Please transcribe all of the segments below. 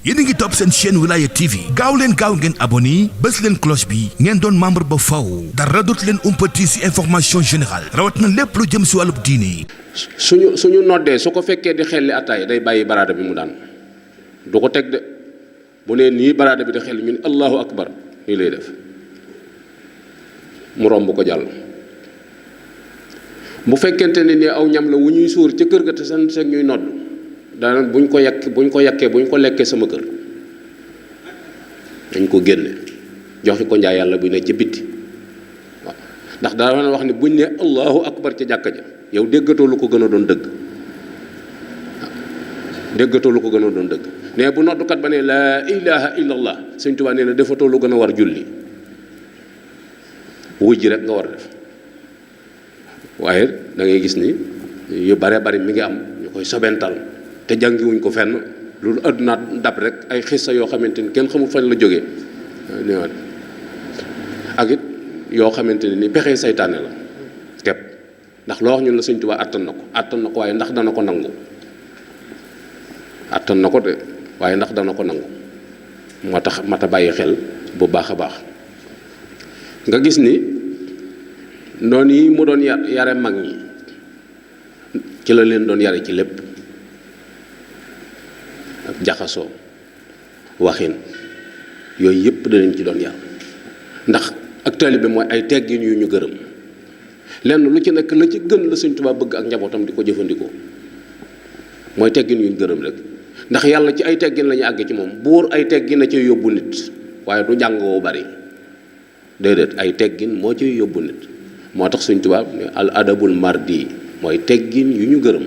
yéen a ngi topp seen chaîne Wilaya TV gaaw leen ngeen abonné bës leen cloche bi ngeen doon membre ba faw dara dootu leen umpati ci information générale rawat na lépp lu jëm ci wàllub diine. suñu noddee su ko fekkee di xelli attaay day bàyyi baraada bi mu daan du ko teg de bu nee nii baraada bi di xel ñu ne allahu akbar nii lay def mu romb ko jàll. bu fekkente ne ni aw ñam la wu ñuy suur ca kër ga te san seeg ñuy nodd daana buñ ko lekkee sama kër dañ ko génne joxe ko njaay yàlla bu ne ci bitti waaw ndax daa wax ne buñ ne allahu akbar ca jàkka ja yow déggatoo lu ko gën a doon dëgg déggatoo lu ko gën a doon dëgg ne bu noddukat ba ne laa ilaha illallah Sëñ Tuubaa nee na defatoo lu gën a war julli wujj rek nga war a def waaye da ngay gis ni yu bare bari mi ngi am ñu koy sobental te jàngiwuñ ko fenn lu àdduna dab rek ay xissa yoo xamante ni kenn xamul fañ la jógee ak it yoo xamante ni pexe saytaane la kepp ndax loo wax ñun la Sëñ Tuubaa attan na ko waaye ndax dana ko nangu attan na ko de waaye ndax dana ko nangu moo tax mata bàyyi xel bu baax a baax nga gis ni noonu yi mu doon yare mag ñi ci la leen doon yare ci lépp ak jaxasoo waxin yooyu yëpp danañ ci doon yar ndax ak taalibe mooy ay teggin yu ñu gërëm lenn lu ci nekk la ci gën la Sëñ Tuubaa bëgg ak njabootam di ko jëfandikoo mooy teggin yu ñu gërëm rek ndax yàlla ci ay teggin la ñu àgg ci moom buur ay teggin na ci yóbbu nit waaye du jàng woo bari déedéet ay teggin moo ci yóbbu nit moo tax Sëñ Tuubaa al adabul mardi mooy teggin yu ñu gërëm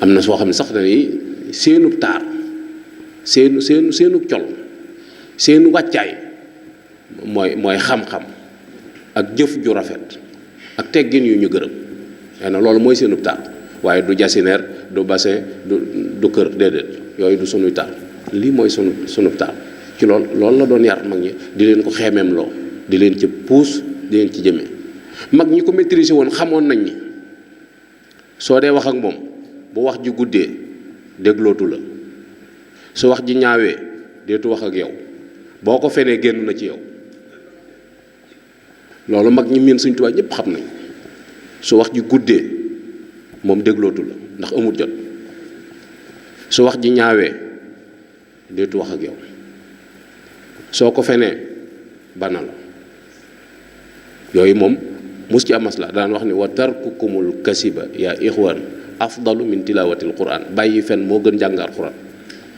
am na soo xam ne sax dañuy seenu taar seenu col seenu wàccaay mooy xam-xam ak jëf ju rafet ak teggin yu ñu gërëm nee na loolu mooy seenu taar waaye du jasineer du bassin du kër déedéet yooyu du sunuy taar lii mooy sunu taar ci loolu la doon yar mag ñi di leen ko xeemeem loo di leen ci puus di leen ci jëmee mag ñi ko maîtriser woon xamoon nañ ni soo dee wax ak moom bu wax ji guddee déglootu la su wax ji ñaawee deetu wax ak yow boo ko fenee génn na ci yow loolu mag ñi miin Sëñ Tuubaa ñëpp xam nañ su wax ji guddee moom déglootu la ndax amul jot su wax ji ñaawee deetu wax ak yow soo ko fenee bana la yooyu moom mus ci amas la daan wax ni wa tarkukumul kasiba yaa ixwaan afdalu min tilawatil quran bàyyi fen moo gën jàngaar quran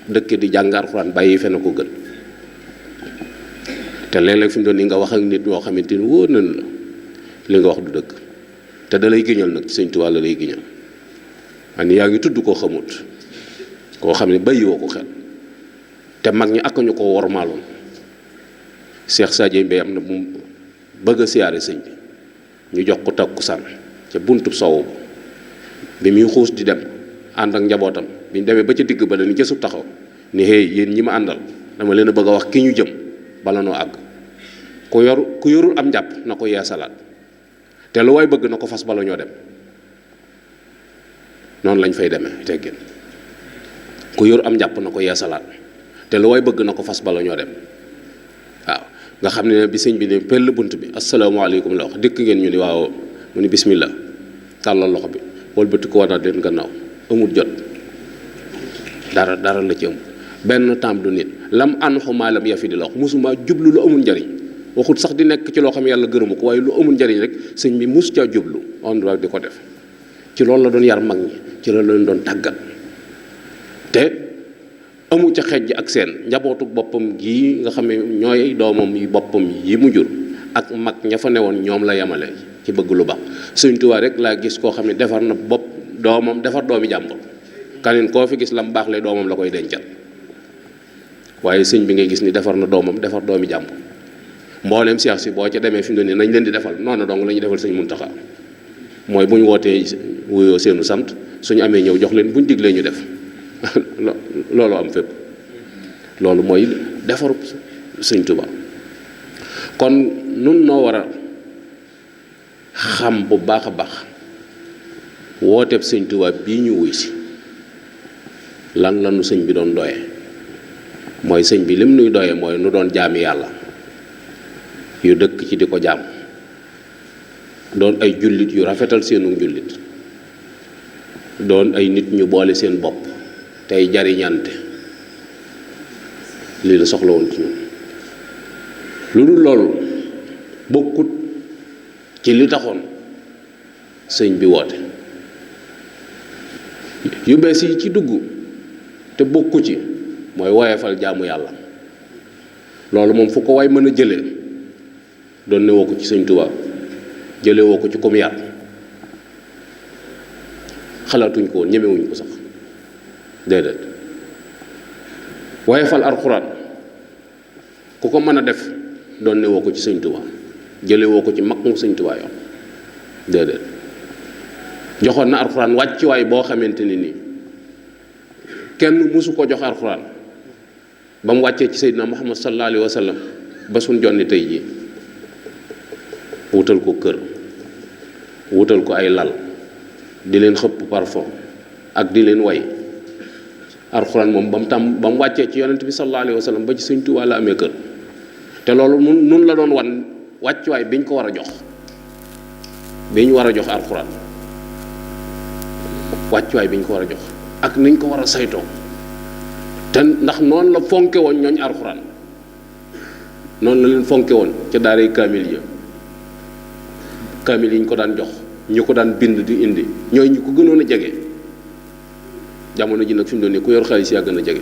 dëkk di jàngaar quran bàyyi fen a ko gën te léeg-léeg fi mu doon ni nga wax ak nit ñoo xamante ni wóor nañ la li nga wax du dëgg te da lay giñal nag ci Sëñ Tuubaa la lay giñal ani yaa ngi tudd koo xamut koo xam ne bàyyiwoo ko xel te mag ñi ak ñu ko wormaaloon Cheikh Sadio Mbaye am na mu bëgg a siyaare sëñ bi ñu jox ko takkusaan ca buntub sowu bi muy xuus di dem ànd ak njabootam bi ñu demee ba ca digg ba dañu jësub taxaw ni hey yéen ñi ma àndal dama leen a bëgg a wax ki ñu jëm bala noo àgg ku yorul am njàpp na ko yeesalaat te lu waay bëgg na ko fas bala ñoo dem noonu lañ fay demee teggin ku yor am njàpp na ko yeesalaat te lu waay bëgg na ko fas bala ñoo dem waaw nga xam ne bi sëñ bi ne pell bunt bi asalaamaaleykum la wax dëkk ngeen ñu ni waaw mu ni bismillah tàllal loxo bi wëlbati ko wanaat leen gannaaw amul jot dara la ci am benn temps du nit lam an xumaalam yafi di la wax mosuma jublu lu amul njariñ waxut sax di nekk ci loo xam ne yàlla gërëmu ko waaye lu amul njariñ rek sëñ bi mus caa jublu on di ko def ci loolu la doon yar mag ñi ci loolu la leen doon tàggat te amu ca xejj ak seen njabootu boppam gii nga xam ne ñooy doomam yi boppam yi mu jur ak mag ña fa newoon ñoom la yemale ci bëgg lu baax Sëñ Tuubaa rek laa gis koo xam ne defar na bopp doomam defar doomi jàmbur kaneen koo fi gis lam baax le doomam la koy dencal waaye sëñ bi ngay gis ni defar na doomam defar doomi jàmbur mbooleem seex si boo ca demee fi mu ne nii nañ leen di defal noonu dong la ñuy defal Sëñ Muntaxa mooy bu ñu wootee wuyoo seenu sant suñu amee ñëw jox leen buñ diglee ñu def loolu am fépp loolu mooy defaru Sëñ Tuubaa kon nun noo war a xam bu baax a baax wooteeb Sëñ Tuubaa bii ñu wuy si lan la nu sëñ bi doon doye mooy sëñ bi lim nuy doye mooy nu doon jaami yàlla yu dëkk ci di ko jaam doon ay jullit yu rafetal seenu jullit doon ay nit ñu boole seen bopp tey jariñante lii la soxla woon ci ñun lu dul loolu bokkut ci li taxoon sëñ bi woote yu bees yi ci dugg te bokku ci mooy woyefal jaamu yàlla loolu moom fu ko way mën a jëlee doon ne woo ko ci sëñ Tuubaa jëlee woo ko ci kum yar xalaatuñ ko woon ñemewuñ ko sax déedéet woyefal alxuraan ku ko mën a def doon ne woo ko ci sëñ Tuubaa jëlee woo ko ci mag mu sëñ Tuubaa yoon déedéet joxoon na alxuraan wàccuwaay boo xamante ni nii kenn mësu ko jox alxuraan ba mu wàccee ci Seydina Muhammad sallallahu alayhi wa sallam ba suñ jonni tey jii wutal ko kër wutal ko ay lal di leen xëpp parfum ak di leen way alxuraan moom ba mu wàccee ci yonent bi sallallahu alayhi wa sallam ba ci sëñ Tuubaa la amee kër te loolu nun la doon wan wàccuwaay biñ ko war a jox biñ war a jox alxuraan wàccuwaay biñ ko war a jox ak niñ ko war a saytoo te ndax noonu la fonke woon ñooñ alxuraan noonu la leen fonke woon ca daaray kaamil yi ñu ko daan jox ñu ko daan bind di indi ñooy ñu ko gënoon a jege jamono ji nag fi mu doon nii ku yor xaalis yaa gën a jege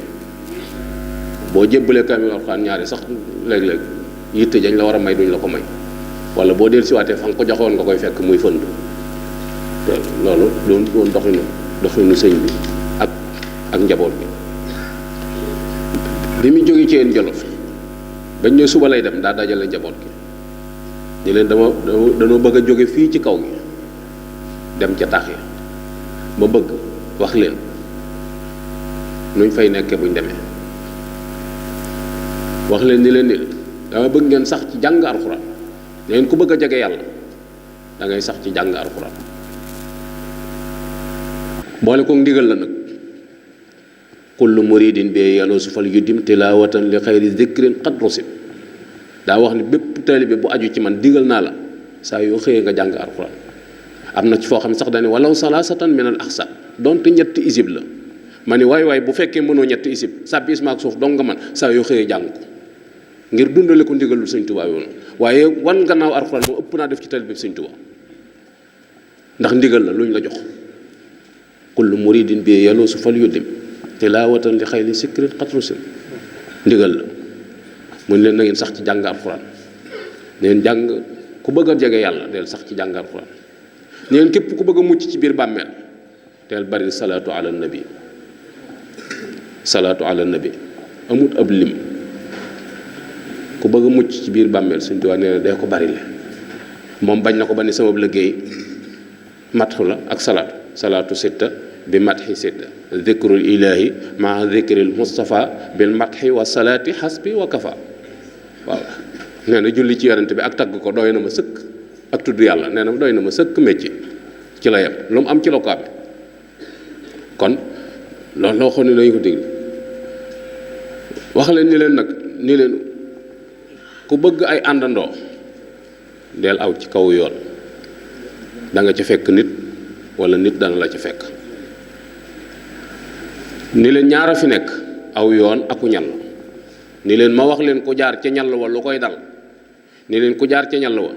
boo jébbalee kaamil alxuraan ñaari sax léeg-léeg yitte jañ la war a may duñ la ko may wala boo del siwaatee fa nga ko joxewoon nga koy fekk muy fënd loolu doon doxinu sëñ bi ak njaboot bi mu jógee ci yéen Jolof bañ ne suba lay dem daa dajale njaboot gi ñu leen danoo bëgg a jóge fii ci kaw gi dem ca taax ya ma bëgg wax leen nuñ fay nekkee buñ demee wax leen ni leen dama bëgg ngeen sax ci jàng alxuraan ngeen ku bëgg a jege yàlla da ngay sax ci jàng alxuraan boole ko ndigal la nag kullu muridin bi yàlla su fal yuddim tilawatan li xayri zikrin qad rusib daa wax ni bépp taalibe bu aju ci man digal naa la saa yoo xëyee nga jàng alxuraan am na ci foo xam ne sax dañu walaw salaasatan min al ahsa donte ñetti isib la ma ni waay bu fekkee mënoo ñetti isib sàbbi ismaak suuf dong nga man saa yoo xëyee jàng ko ngir dundale ko ndigalul sëñ Tuubaa yoonu waaye wan gannaaw alxuraan moom ëpp naa def ci taalibe bi sëñ Tuubaa ndax ndigal la luñ la jox kullu muridin bi yàlla su fal yuddim tilaawatan li xayri zikrin qad rusib ndigal la mun leen na ngeen sax ci jàng alxuraan neen jàng ku bëgg a jege yàlla del sax ci jàng alxuraan neen képp ku bëgg a mucc ci biir bàmmeel teel bari salaatu ala nabi amut ab lim ku bëgg a mucc ci biir bàmmeel Sëñ Tuubaa nee na dee ko bari le moom bañ na ko ba ni sama liggéey matxu la ak salaatu sitta bi matxi sitta dikrul ilahi maa dikril mustafa bil matxi wa salaati xasbi wa kafa waaw nee na julli ci yonent bi ak tagg ko doy na ma sëkk ak tudd yàlla nee na doy na ma sëkk métier ci la yem lu mu am ci la ko amee kon loolu la waxoon ne nañu ko déglu wax leen ni leen ku bëgg ay àndandoo del aw ci kaw yoon da nga ca fekk nit wala nit dana la ca fekk ni leen ñaara fi nekk aw yoon aku ñal ni leen ma wax leen ku jaar ca ñal wa lu koy dal ni leen ku jaar ca ñal wa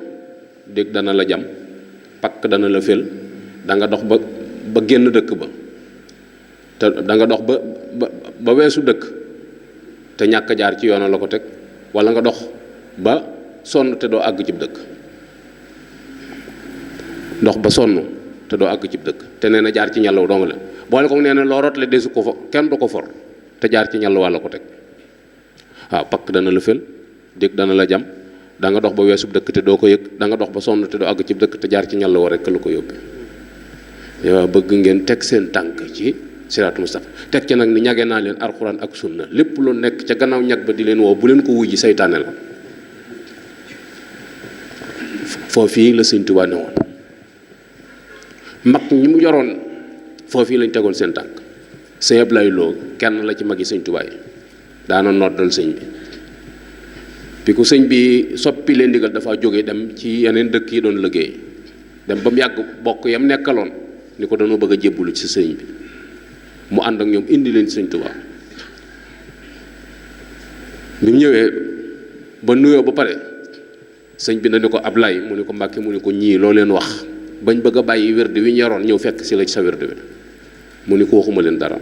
dégg dana la jam pakk dana la fel da nga dox ba génn dëkk ba te da nga dox ba weesu dëkk te ñàkk jaar ci yoon la ko teg wala nga dox ba sonn te doo àgg cib dëkk dox ba sonn te doo àgg cib dëkk te nee na jaar ci ñàllaw dong la boole ko nee na loo rotle desu ko fa kenn du ko for te jaar ci ñàllaw la ko teg waaw pakk dana la fel dégg dana la jam da nga dox ba weesu dëkk te doo ko yëg da nga dox ba sonn te doo àgg cib dëkk te jaar ci ñàllaw rek la ko yóbbe yow bëgg ngeen teg seen tànk ci siraatu mustaqim teg ca nag ni ñage naa leen alxuraan ak sunna lépp lu nekk ca gannaaw ñag ba di leen woo bu leen ko wujji saytaane la foofii la Sëñ Tuubaa ne woon mag ñi mu yoroon foofii lañ tegoon seen tànk sëñ Ablaye Lo kenn la ci magi sëñ Tuubaa yi daana noddal sëñ bi ko sëñ bi soppi leen ndigal dafa jóge dem ci yeneen dëkk yi doon liggéey dem ba mu yàgg bokk yam nekkaloon ni ko dañoo bëgg a jébbalu ci sëñ bi mu ànd ak ñoom indi leen sëñ Tuubaa bi mu ñëwee ba nuyoo ba pare sëñ bi na ni ko Ablaye mu ni ko Mbàkke mu ni ko ñii loo leen wax bañ bëgg a bàyyi wérdi wi ñoroon ñëw fekk si la ci sa wérdi wi mu ni ko waxuma leen dara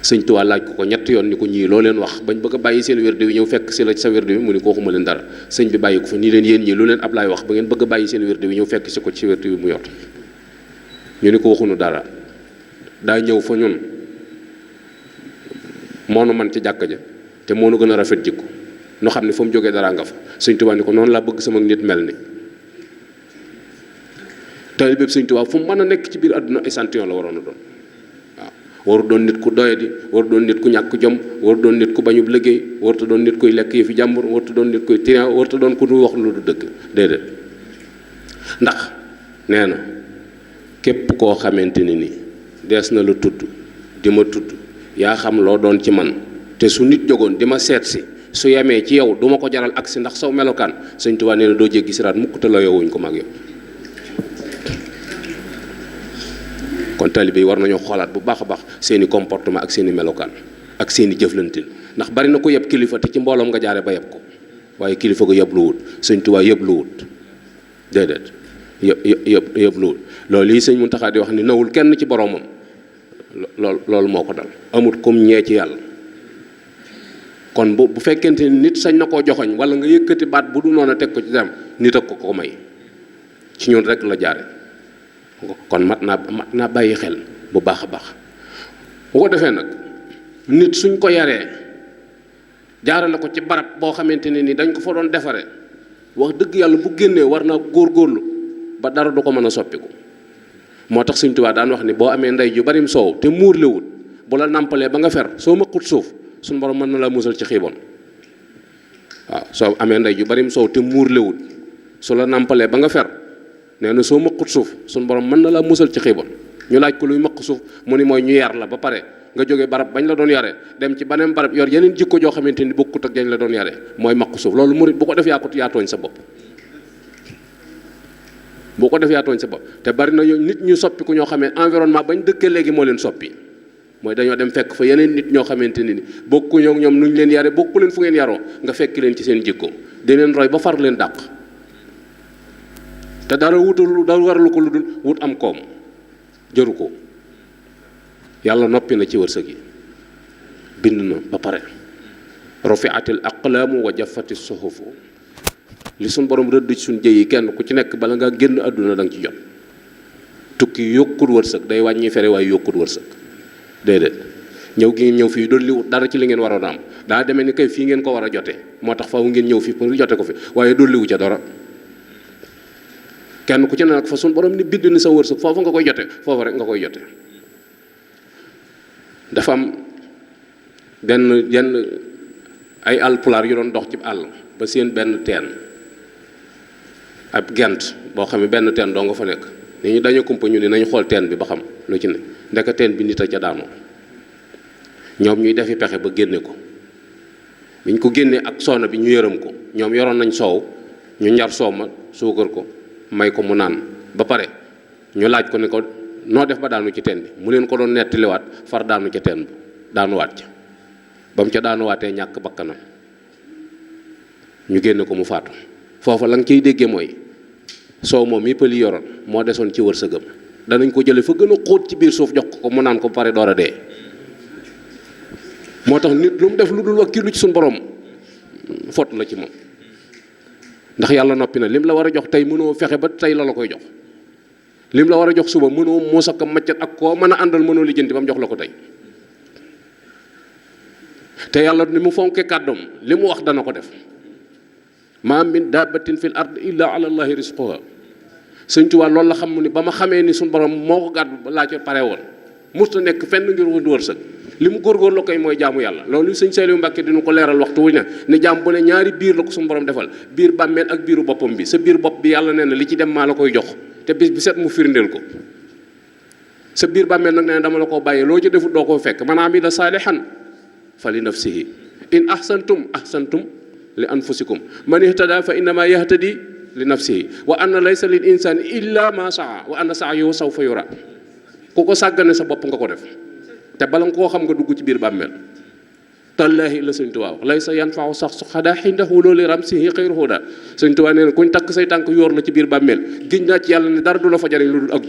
sëñ Tuubaa laaj ko ñetti yoon ni ko ñii loo leen wax bañ bëgg a bàyyi seen wérdi wi ñëw fekk si la ci sa wérdi wi mu ni ko waxuma leen dara sëñ bi bàyyi ko fa nii leen yéen ñii lu leen Ablaye wax ba ngeen bëgg a bàyyi seen wérdi wi ñëw fekk si ko ci wérdi wi mu yor ñu ni ko waxunu dara daa ñëw fa ñun moonu man ci jàkka ja te moo nu gën a rafet jikko nu xam ne fa mu jógee dara nga fa sëñ Tuubaa ni ko noonu laa bëgg sama nit mel ni taalibe bi sëñ Tuubaa fu mu mën a nekk ci biir àdduna échantillon la waroon a doon waaw waru doon nit ku doyadi waru doon nit ku ñàkk jom waru doon nit ku bañub liggéey warta doon nit kuy lekk yi fi jàmbur warta doon nit kuy trian warta doon ku du wax lu du dëgg déedéet ndax nee na képp koo xamante ni dees na la tudd di ma tudd yaa xam loo doon ci man te su nit jógoon di ma seet si su yemee ci yow duma ko jaral agsi ndax saw melokaan sëñ Tuubaa nee na doo jéggi siraat mukk te la yowuñ ko mag yow kon taalibe yi war nañoo xoolaat bu baax a baax seeni comportement ak seeni melokaan ak seeni jëflantin ndax bari na ko yeb kilifa te ci mbooloom nga jaare ba yeb ko waaye kilifa ko yeb lu wut sëñ Tuubaa yeb lu wut déedéet yeb lu wut loolu yi sëñ Muntaxaa di wax ni nawul kenn ci boroomam loolu moo ko dal amut comme ñee ci yàlla kon bu fekkente ni nit sañ na koo joxoñ wala nga yëkkati baat bu du noonu teg ko ci dem nit ak ko may ci ñun rek la jaare kon mat naa bàyyi xel bu baax a baax bu ko defee nag nit suñ ko yaree jaarale ko ci barab boo xamante ne ni dañ ko fa doon defare wax dëgg yàlla bu génnee war naa góorgóorlu ba dara du ko mën a soppiku moo tax Sëñ Tuubaa daan wax ni boo amee ndey ju barim soow te muur lewut bu la nàmpalee ba nga fer soo mëqut suuf suñu borom mën na la musal ci xiibon waaw soo amee ndey ju barim soow te muur lewut su la nàmpalee ba nga fer nee na soo mëqut suuf suñu borom mën na la musal ci xiibon ñu laaj ko luy mëq suuf mu ni mooy ñu yar la ba pare nga jógee barab bañ la doon yare dem ci beneen barab yor yeneen jikko joo xamante ni bokkut ak jañ la doon yare mooy mëq suuf loolu murit bu ko def yaa tooñ sa bopp boo ko def yaa tooñ sa bopp te bari na nit ñu soppiku ñoo xamee environnement bañ dëkkee léegi moo leen soppi mooy dañoo dem fekk fa yeneen nit ñoo xamante ni bokkuñoo ak ñoom nuñ leen yare bokku leen fu ngeen yaroo nga fekk leen ci seen jikko di leen roy ba far leen dàq te dara waralu ko lu dul wut am koom jëru ko yàlla noppi na ci wërsëg yi bind na ba pare rufi'atil aqlaamu wa jaffati suhufu li suñ borom rëdd ci suñ jëy yi kenn ku ci nekk bala nga génn àdduna da nga ci jot tukki yokkut wërsëg day wàññi fere waaye yokkut wërsëg déedéet ñëw gi ngeen ñëw fii doon liwut dara ci li ngeen waroon a am daa demee ni kay fii ngeen ko war a jotee moo tax faaw ngeen ñëw fii pour jote ko fi waaye doon liwu ca dara kenn ku ci ne nag fa suñ borom ni bind ni sa wërsëg foofu nga koy jote foofu rek nga koy jote dafa am yenn ay alpulaar yu doon dox ci àll ba seen benn teen ab gent boo xam ne benn teen doo nga fa nekk ni ñu dañu kumpa ñu ni nañu xool teen bi ba xam lu ci ne ndeka teen bi nit a ca daanoo ñoom ñuy defi pexe ba génne ko biñ ko génnee ak soona bi ñu yërëm ko ñoom yoroon nañ soow ñu njar soow ma suukar ko may ko mu naan ba pare ñu laaj ko ne ko noo def ba daanu ci teen bi mu leen ko doon nettaliwaat far daanu ca teen bi daanuwaat ca ba mu ca daanuwaatee ñàkk bakkanam ñu génne ko mu faatu foofa la nga ciy déggee mooy soow moom yi pëli yoroon moo desoon ci wërsëgam danañ ko jële fa gën a xóot ci biir suuf jox ko mu naan ko pare door a dee moo tax nit lu mu def lu dul wakkilu ci suñu borom fot la ci moom ndax yàlla noppi na lim la war a jox tey mënoo fexe ba tey la koy jox lim la war a jox suba mënoo muusa ko maccat ak koo mën a àndal mënoo lijjanti ba mu jox la ko tey te yàlla ni mu fonke kàddoom li mu wax dana ko def ma min dabbatin fil ard illa ala allahi rizquha Sëñ Tuubaa loolu la xam mu ni ba ma xamee ni suñu borom moo ko gàddu ba laa ca pare woon musta nekk fenn ngir wut wërsëg li mu góorgóorlu koy mooy jaamu yàlla loolu sëñ Saliou Mbacke dinu ko leeral waxtu wu ne jaam bu ne ñaari biir la ko suñu borom defal biir bàmmeel ak biiru boppam bi sa biir bopp bi yàlla nee na li ci dem maa la koy jox te bis bi set mu firndeel ko sa biir bàmmeel nag nee dama la koo bàyyee loo ci defut doo ko fekk man amila saalihan fa li nafsihi in ahsantum ahsantum li anfusikum man ihtada fa innama yahtadi li nafsihi wa anna laysa lil insani illa ma saa wa anna sa'yahu sawfa yura ku ko sàggane sa bopp nga ko def te bala nga koo xam nga dugg ci biir bàmmeel tallaahi la sëñ Tuubaa wax laysa yanfa'u sax su xadaa xindahu loolu ramsihi xayru huda sëñ Tuubaa nee na kuñ takk say tànk yoor la ci biir bàmmeel giñ naa ci yàlla ne dara du la fa jariñ lu dul ak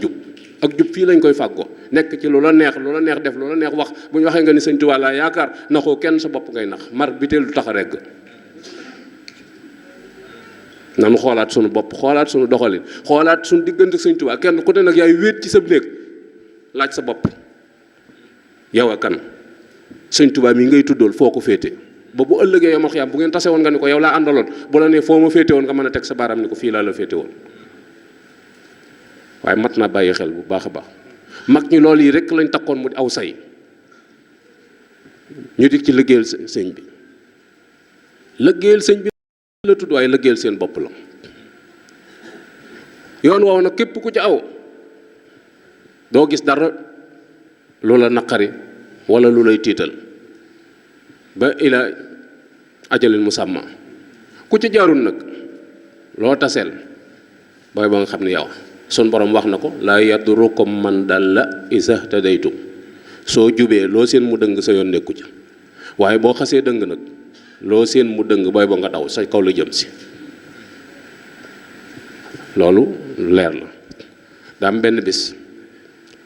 jub fii lañ koy fàggoo nekk ci lu la neex def lu la neex wax bu ñu waxee nga ni sëñ Tuubaa laa yaakaar naxoo kenn sa bopp ngay nax mar biteel du tax a regg nanu xoolaat sunu bopp xoolaat sunu doxalin xoolaat sunu diggante sëñ Tuubaa kenn ku ne nag yaay wéet ci sa néeg laaj sa bopp yow a kan sëñ Tuubaa mi ngay tuddool foo ko féete ba bu ëllëgee yomal xiyaam bu ngeen tase woon nga ni ko yow laa àndaloon bu la nee foo ma féete woon nga mën a teg sa baaraam ni ko fii laa la féete woon waaye mat naa bàyyi xel bu baax a baax mag ñi loolu yi rek lañ takkoon mu aw say ñu di ci liggéeyal sëñ bi liggéeyal sëñ bi la tudd waaye liggéeyal seen bopp la yoon woowu nag képp ku ci aw doo gis dara lu la naqari wala lu lay tiital ba ila ajalil musamma ku ci jaarul nag loo taseel booy ba nga xam ne yow sun borom wax na ko laa yadurukum man dalla iza tadaytum soo jubee loo seen mu dëng sa yoon nekku ca waaye boo xasee dëng nag loo seen mu dëng booy ba nga daw sa kaw la jëm si loolu leer la daa am benn bis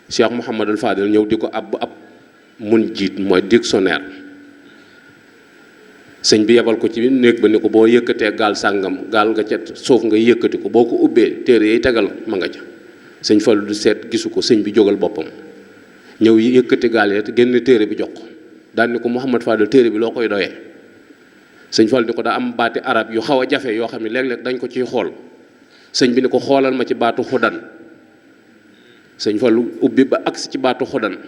Cheikh Mouhamadul Fadil ñëw di ko ab mun jiit mooy dictionnaire sëñ bi yebal ko ci néeg ba ni ko boo yëkkatee gaal sàngam gaal nga ca suuf nga yëkkati ko boo ko ubbee téere yi tegal ma nga ca sëñ Fallu du seet gisu ko sëñ bi jógal boppam ñëw yëkkati gaal yi génn téere bi jox ko daan ni ko Mouhamad Fadil téere bi loo koy doyee sëñ Fallu ni ko daa am baati arab yu xaw a jafe yoo xam ne léeg-léeg dañ ko ciy xool sëñ bi ni ko xoolal ma ci baatu xudan sëñ Fallu ubbi ba agsi ci baatu xudan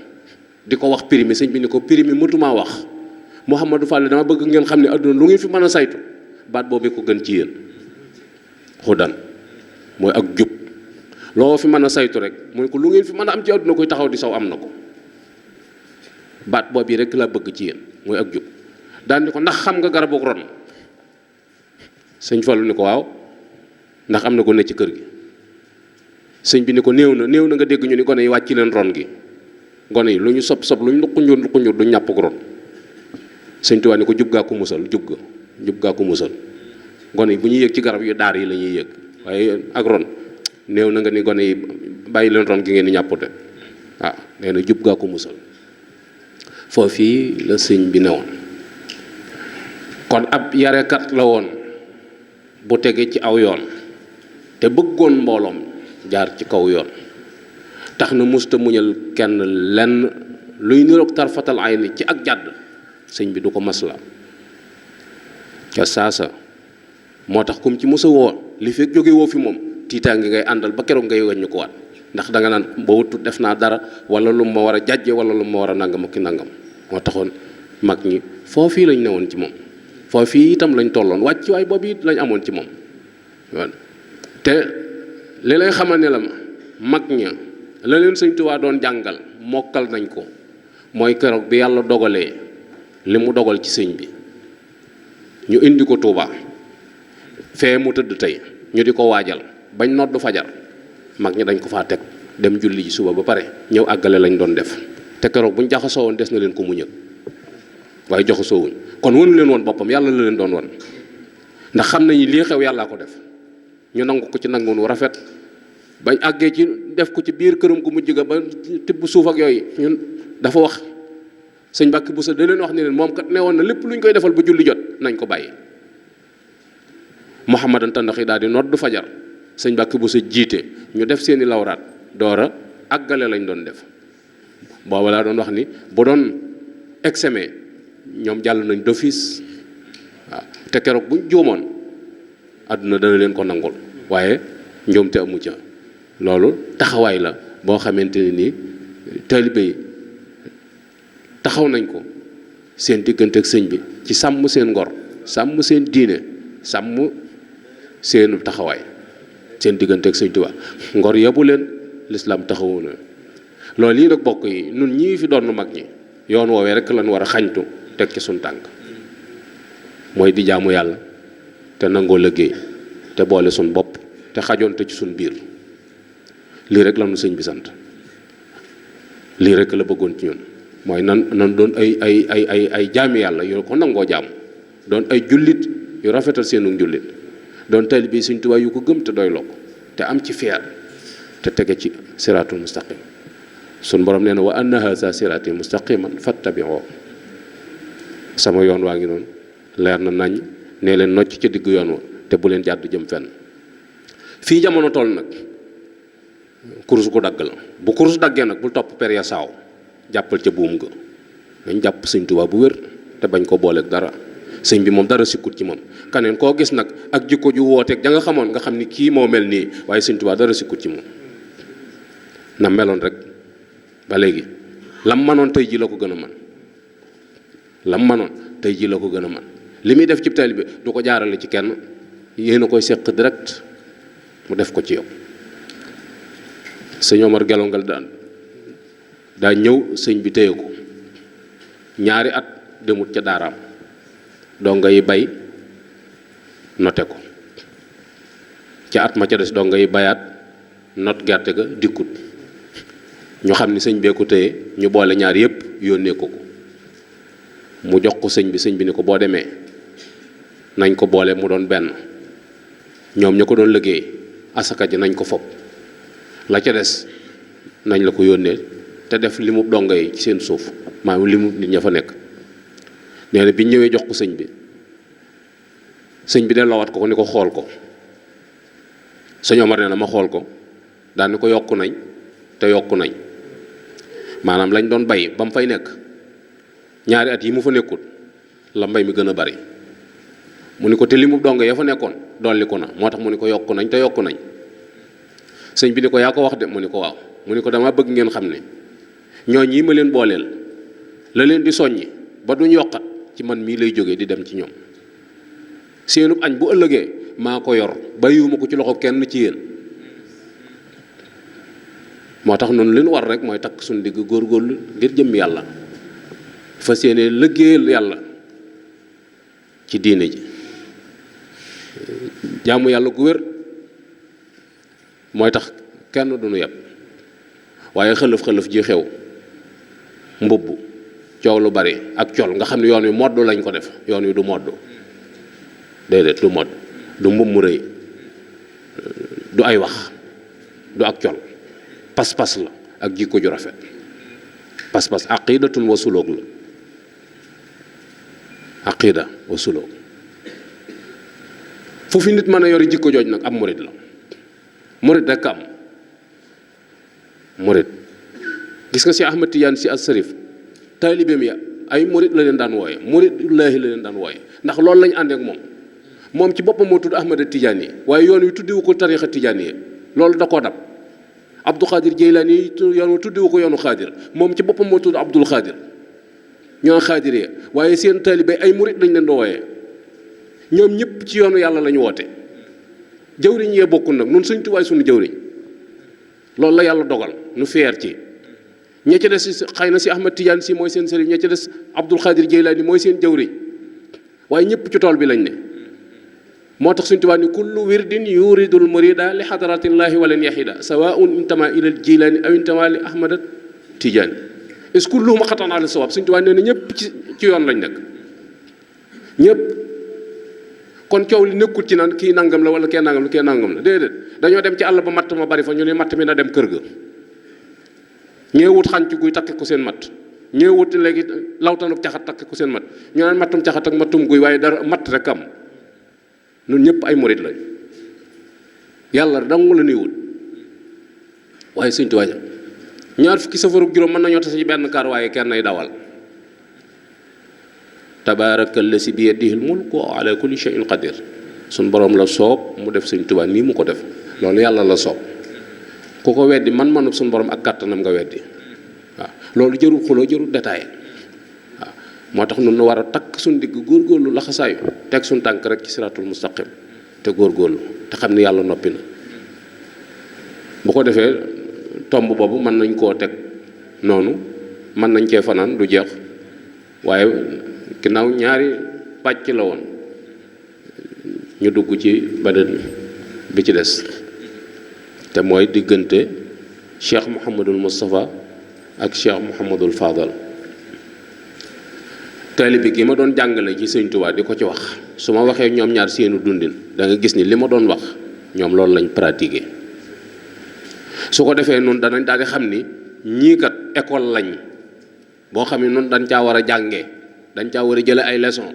di ko wax primi sëñ bi ni ko primi mëtumaa wax Mouhamadou Fall dama bëgg ngeen xam ne adduna lu ngeen fi mën a saytu baat boobu ko gën ci yéen xudan mooy ak jub loo fi mën a saytu rek mooy ko lu ngeen fi mën a am ci adduna koy taxaw di saw am na ko baat boobu rek laa bëgg ci yéen mooy ak jub daan ni ko ndax xam nga garabu ron sëñ Fallu ni ko waaw ndax am na ko ne ci kër gi sëñ bi ni ko néew na nga dégg ñu ni gone yi wàcc leen ron gi gone yi lu ñu sob lu ñu luquñur du ñàpp ko ron sëñ Tuubaa ni ko jub gaa ko musal jub gaa ko musal gone yi bu ñuy yëg ci garab yu daar yi la ñuy yëg waaye ak ron néew na nga ni gone yi bàyyi leen ron gi ngeen di ñàppute waaw nee na jub gaa ko musal foofii la sëñ bi newoon kon ab yarekat la woon bu tege ci aw yoon te bëggoon mbooloom jaar ci kaw yoon tax na musta muñal kenn lenn luy niroog tarfatal ay ni ci ak jàdd sëñ bi du ko masla ca saasa moo tax kum ci musa woo li fekk jóge woo fi moom tiitaa ngi ngay àndal ba keroog ngay weññu ko waat ndax da nga naan ba wutut def naa dara wala lu ma war a jàjje wala lu ma war a nangam ak ki nangam moo taxoon mag ñi foofii lañ newoon ci moom foofii itam lañ tolloon wàcc waay boobu it lañ amoon ci moom te li lay xamal ne la mag ña la leen sëñ Tuubaa doon jàngal mokkal nañ ko mooy keroog bi yàlla dogalee li mu dogal ci sëñ bi ñu indi ko Tuubaa fee mu tëdd tey ñu di ko waajal bañ noddu fajar mag ñi dañ ko faa teg dem julli ji suba ba pare ñëw àggale lañ doon def te keroog buñ jaxasoo woon des na leen ko muñal waaye joxasoo wuñ kon wonu leen woon boppam yàlla la leen doon won ndax xam nañu lii xew yàllaa ko def ñu nangu ko ci nangoon wu rafet bañ àggee ci def ko ci biir këram ku mujj ga ba tibb suuf ak yooyu ñun dafa wax sëñ Mbàkke Buso da leen wax ni leen moom kat ne woon na lépp lu ñu koy defal ba julli jot nañ ko bàyyi Mouhamadan Tandaxi daal di nodd fajar sëñ Mbàkke Buso jiite ñu def seeni lawraat doora àggale lañ doon def booba laa doon wax ni bu doon examen ñoom jàll nañ d'office waaw te keroog buñ juumoon àdduna dana leen ko nangul waaye njuumte amu ca loolu taxawaay la boo xamante ne nii taalibe yi taxaw nañ ko seen diggante ak sëñ bi ci sàmm seen ngor sàmm seen diine sàmm seenu taxawaay seen diggante ak sëñ Tuubaa ngor yabu leen lislaam taxawu na loolu yi nag bokk yi nun ñii fi doon mag ñi yoon woowee rek lañ war a xañtu teg ci suñ tànk mooy di jaamu yàlla te nangoo liggéey te boole suñ bopp te xajoonte ci suñ biir lii rek la nu sëñ bi sant lii rek la bëggoon ci ñun mooy nan doon ay jaami yàlla yu ko nangoo jaamu doon ay jullit yu rafetal seenu jullit doon taalibe Sëñ Tuubaa yu ko gëm te doyloo ko te am ci fier te tege ci siraatul mustaqim sun borom nee na wa anna haza siraati mustaqiman fattabi'u sama yoon waa ngi noonu leer na nañ nee leen nocc ca digg yoon wa te bu leen jàdd jëm fenn fii jamono toll nag kurus gu dagg la bu kurus daggee nag bul topp per ya saaw jàppal ca buum ga dañ jàpp Sëñ Tuubaa bu wér te bañ ko booleeg dara sëñ bi moom dara sikkut ci moom kaneen koo gis nag ak jikko ju wooteeg ja nga xamoon nga xam ni kii moo mel nii waaye Sëñ Tuubaa dara sikkut ci moom na meloon rek ba léegi lam manoon tey ji la ko gën a man lam manoon tey ji la ko gën a man li muy def ci taalibe bi du ko jaarale ci kenn yéen a koy seq direct mu def ko ci yow sëñ Omar Gelongal daa ñëw sëñ bi téye ko ñaari at demut ca daaraam donga yi bay note ko ca at ma ca des donga yi bayaat not gerte ga dikkut ñu xam ni sëñ bee ko téye ñu boole ñaar yépp yónnee ko mu jox ko sëñ bi ni ko boo demee nañ ko boole mu doon benn ñoom ña ko doon liggéey asaka ji nañ ko fopp la ca des nañ la ko yónnee te def li mu donga yi ci seen suuf maanaam li mu nit ña fa nekk nee na bi ñu ñëwee jox ko sëñ bi delloowaat ko ni ko xool ko sëñ Omar nee na ma xool ko daal ni ko yokku nañ te yokku nañ maanaam lañ doon bay ba mu fay nekk ñaari at yi mu fa nekkul la mbay mi gën a bari mu ni ko te li mu donga ya fa nekkoon dolli ko na moo tax mu ni ko yokku nañ te yokku nañ sëñ bi ni ko yaa ko wax de mu ni ko waaw mu ni ko dama bëgg ngeen xam ne ñooñ yi ma leen booleel la leen di soññi ba duñ yokkat ci man mii lay jógee di dem ci ñoom seenub añ bu ëllëgee maa ko yor bàyyiwuma ko ci loxo kenn ci yéen moo tax noonu li ñu war rek mooy takk suñu digg góorgóorlu ngir jëm yàlla fas yéene liggéeyal yàlla ci diine ji jaamu yàlla gu wér mooy tax kenn du nu yeb waaye xëlëf ji xew mbubb coow lu bari ak col nga xam ne yoon wi modd lañ ko def yoon wi du modd déedéet du modd du mbubb mu rëy du ay wax du ak col pas-pas la ak jikko ju rafet pas-pas aqidatun wa suluk la aqida wa suluk fu fi nit mën a yori jikko jooj nag ab murid la murid rekk am murid gis nga si Ahmad Tidiane si as-Sarif taalibeem ya ay murid la leen daan wooye muridullaahi la leen daan wooye ndax loolu lañ ànd ak moom ci boppam moo tudd Ahmad Tidiane yi waaye yoon wi tuddiwu ko tariixa Tidiane yi loolu da koo dab Abdou Khadir Jeylaani yi yoon wi tuddiwu ko yoonu Khadir moom ci boppam moo tudd Abdul Khadir ñoo Khadir yi waaye seen taalibe ay murid lañ leen di wooye ñoom ñëpp ci yoonu yàlla lañu woote jëwriñ yee bokkul nag nun Sëñ Tuubaa suñu jëwriñ loolu la yàlla dogal nu feer ci ña ca des xëy na si Ahmad Tidiane si mooy seen sëriñ ña ca des Abdul Khadir Jeylaani mooy seen jëwriñ waaye ñëpp ci tool bi lañ ne moo tax Sëñ Tuubaa ni kullu wirdin yuridul murida li xadaratillahi walan yaxida sawaun intama ila al Jeylaani aw intama li Ahmad Tidiane est-ce que kulluhum xatan ala sawab Sëñ Tuubaa nee na ñëpp ci yoon lañ nekk ñëpp kon coow li nekkul ci naan kii nangam la wala kee nangam la déedéet dañoo dem ci àll ba matt ma bari fa ñu ne matt mi na dem kër ga ñeewut xànc guy takke ko seen matt ñeewut léegi lawtanub caxat takke ko seen matt ñu naan mattum caxat ak mattum guy waaye dara matt rek am ñun ñëpp ay murit lañ yàlla dong la niwul waaye Sëñ Tuubaa ñaar fukki safarug juróom mën nañoo tase ci benn kaar waaye kenn ay dawal tabaaraka llazi bi yadihil mulku wa ala kulli shay'in qadir suñ boroom la soob mu def Sëñ Tuubaa nii mu ko def loolu yàlla la soob ku ko weddi man-manu suñ boroom ak kàttanam nga weddi waaw loolu jërul xuloo jërul détaillé waaw moo tax nun nu war a takk suñ digg góorgóorlu laxasaayu teg suñ tànk rek ci siratul mustaqim te góorgóorlu te xam ne yàlla noppi na bu ko defee tomb boobu mën nañ koo teg noonu mën nañ cee fanaan du jeex waaye ginnaaw ñaari pàcc la woon ñu dugg ci beneen bi ci des te mooy diggante Cheikh Mouhamadul Moustapha ak Cheikh Mouhamadul Fadal taalibe gi ma doon jàngale ci Sëñ Tuubaa di ko ci wax su ma waxee ñoom ñaar seenu dundin da nga gis ni li ma doon wax ñoom loolu lañ pratiqué su ko defee noonu danañ daal di xam ni ñii kat école lañ boo xam ne noonu dañ caa war a jàngee dañ caa war a jële ay leçon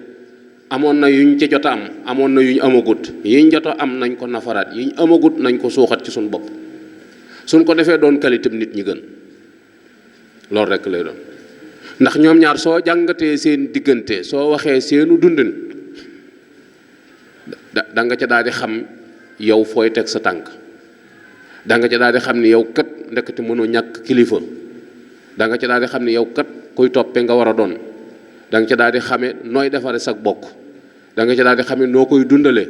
amoon na yuñ ci jot a am amoon na yuñ amagut yiñ jot a am nañ ko nafaraat yiñ amagut nañ ko suuxat ci suñ bopp suñ ko defee doon qualité nit ñi gën loolu rekk lay doon ndax ñoom ñaar soo jàngatee seen diggante soo waxee seenu dundin da nga ca daal di xam yow fooy teg sa tànk da nga ca daal di xam ni yow kat ndekete mënoo ñàkk kilifa da nga ca daal di xam ni yow kat kuy toppe nga war a doon da nga ca daal di xame nooy defare sag bokk da nga ca daal di xame noo koy dundale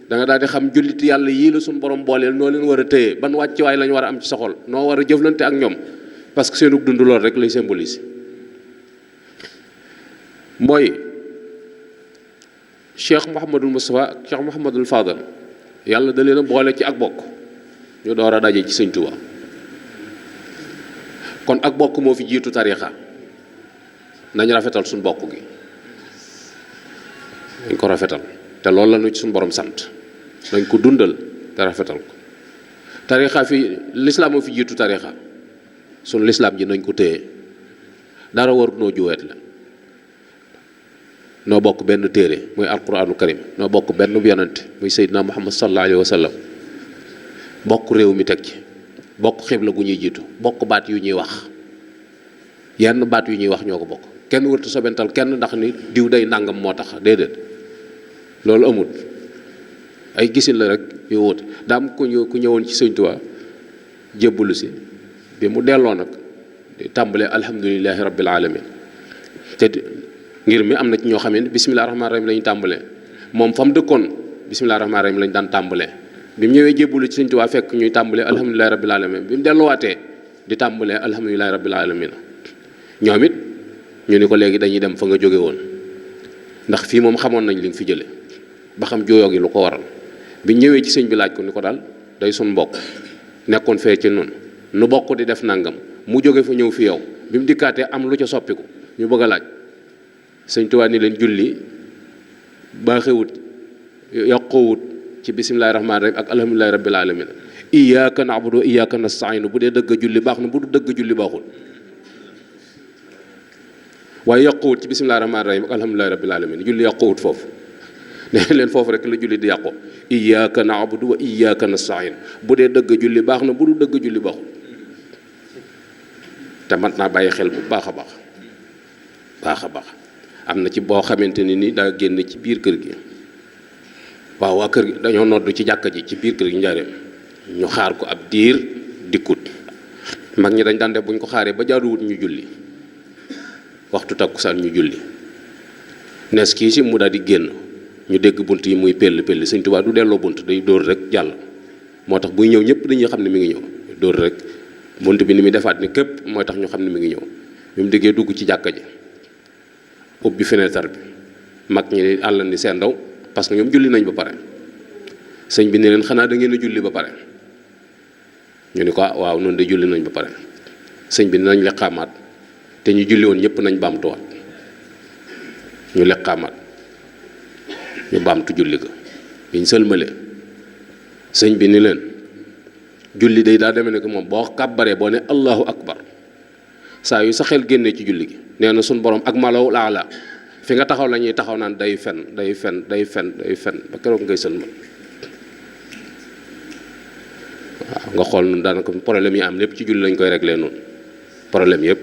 da nga daal di xam julliti yàlla yii la suñu borom booleel noo leen war a téye ban wàccuwaay lañ war a am ci sa xol noo war a jëflante ak ñoom parce que seenu dund lool rek lay symbolise mooy Cheikh Mouhamadul Moustapha ak Cheikh Mouhamadul Fadal yàlla da leen a boole ci ak bokk ñu door a daje ci Sëñ Tuubaa kon ak bokk moo fi jiitu tariixa nañ rafetal suñ bokk gi dañ ko rafetal te loolu la ñu ci suñ borom sant dañ ko dundal te rafetal ko tariixa fi lislaam moo fi jiitu tariixa suñ lislaam ji nañ ko téye dara warut noo juweet la noo bokk benn téere muy alquraanu karim noo bokk benn yonent muy seydina muhammad sallallahu alayhi wa sallam bokk réew mi teg ci bokk xibla gu ñuy jiitu bokk baat yu ñuy wax yenn baat yu ñuy wax ñoo ko bokk kenn wërtu sobental kenn ndax ni diw day nangam moo tax déedéet loolu amul ay gisin la rek yu wóote daam ku ñëwoon ci Sëñ Tuubaa jébbalu si bi mu delloo nag di tàmbalee alhamdulilahi rabbil alamin te ngir mi am na ci ñoo xam ne bisimilah rahmaani rahim la ñu tàmbalee moom fa mu dëkkoon bisimilah rahmaani rahim la ñu daan tàmbalee bi mu ñëwee jébbalu ci Sëñ Tuubaa fekk ñuy tàmbalee alhamdulilahi rabbil alamin bi mu delluwaatee di tàmbalee alhamdulilahi rabbil alamin ñoom it ñu ni ko léegi dañuy dem fa nga jóge woon ndax fii moom xamoon nañ li nga fi jële ba xam jooyoo gi lu ko waral bi ñëwee ci sëñ bi laaj ko ni ko daal day sun mbokk nekkoon fee ci noonu nu bokk di def nangam mu jóge fa ñëw fi yow bi mu dikkaatee am lu ca soppiku ñu bëgg a laaj Sëñ Tuubaa ni leen julli baaxewut yàqoowut ci bisimilahi rahmaani rahim ak alhamdulilahi rabbil alamin iyyaka na'budu wa iyyaka nasta'in bu dee dëgg julli baax na bu du dëgg julli baaxul waaye yàqoowut ci bisimilahi rahmaani rahim ak alhamdulilahi rabbil alamin julli yàqoowut foofu nee leen foofu rek la julli di yàqoo iyyaka na'budu wa iyyaka nasta'in bu dee dëgg julli baax na bu du dëgg julli baaxul te mat naa bàyyi xel bu baax a baax am na ci boo xamante ni daa génn ci biir kër gi waaw waa kër gi dañoo noddu ci jàkka ji ci biir kër gi njaareem ñu xaar ko ab diir dikkut mag ñi dañ daan def bu ñu ko xaaree ba jaaduwut ñu julli waxtu takkusaan ñu julli nees kii si mu daal di génn ñu dégg bunt yi muy pell Sëñ Tuubaa du delloo bunt day dóor rek jàll moo tax buy ñëw ñëpp dañuy xam ne mi ngi ñëw dóor rek bunt bi ni muy defaat ni képp mooy tax ñu xam ne mi ngi ñëw bi mu déggee dugg ci jàkka ji ubbi fenêtre bi mag ñi àll ni seen ndaw parce que ñoom julli nañ ba pare sëñ bi ne leen xanaa da ngeen a julli ba pare ñu ni ko waaw noonu de julli nañ ba pare sëñ bi nañ leqaamaat te ñu julli woon ñëpp nañ baamtuwaat ñu leqaamaat ñu baamtu julli ga biñ sëlmalee sëñ bi ni leen julli day daa demee ne ko moom boo kàbbaree boo ne allahu akbar saa yu sa xel génnee ci julli gi nee na suñ borom ak malaw laala fi nga taxaw la ñuy taxaw naan day fen ba keroog ngay sëlmal waaw nga xool nun daanaka problème yi am lépp ci julli lañ koy réglé noonu problème yëpp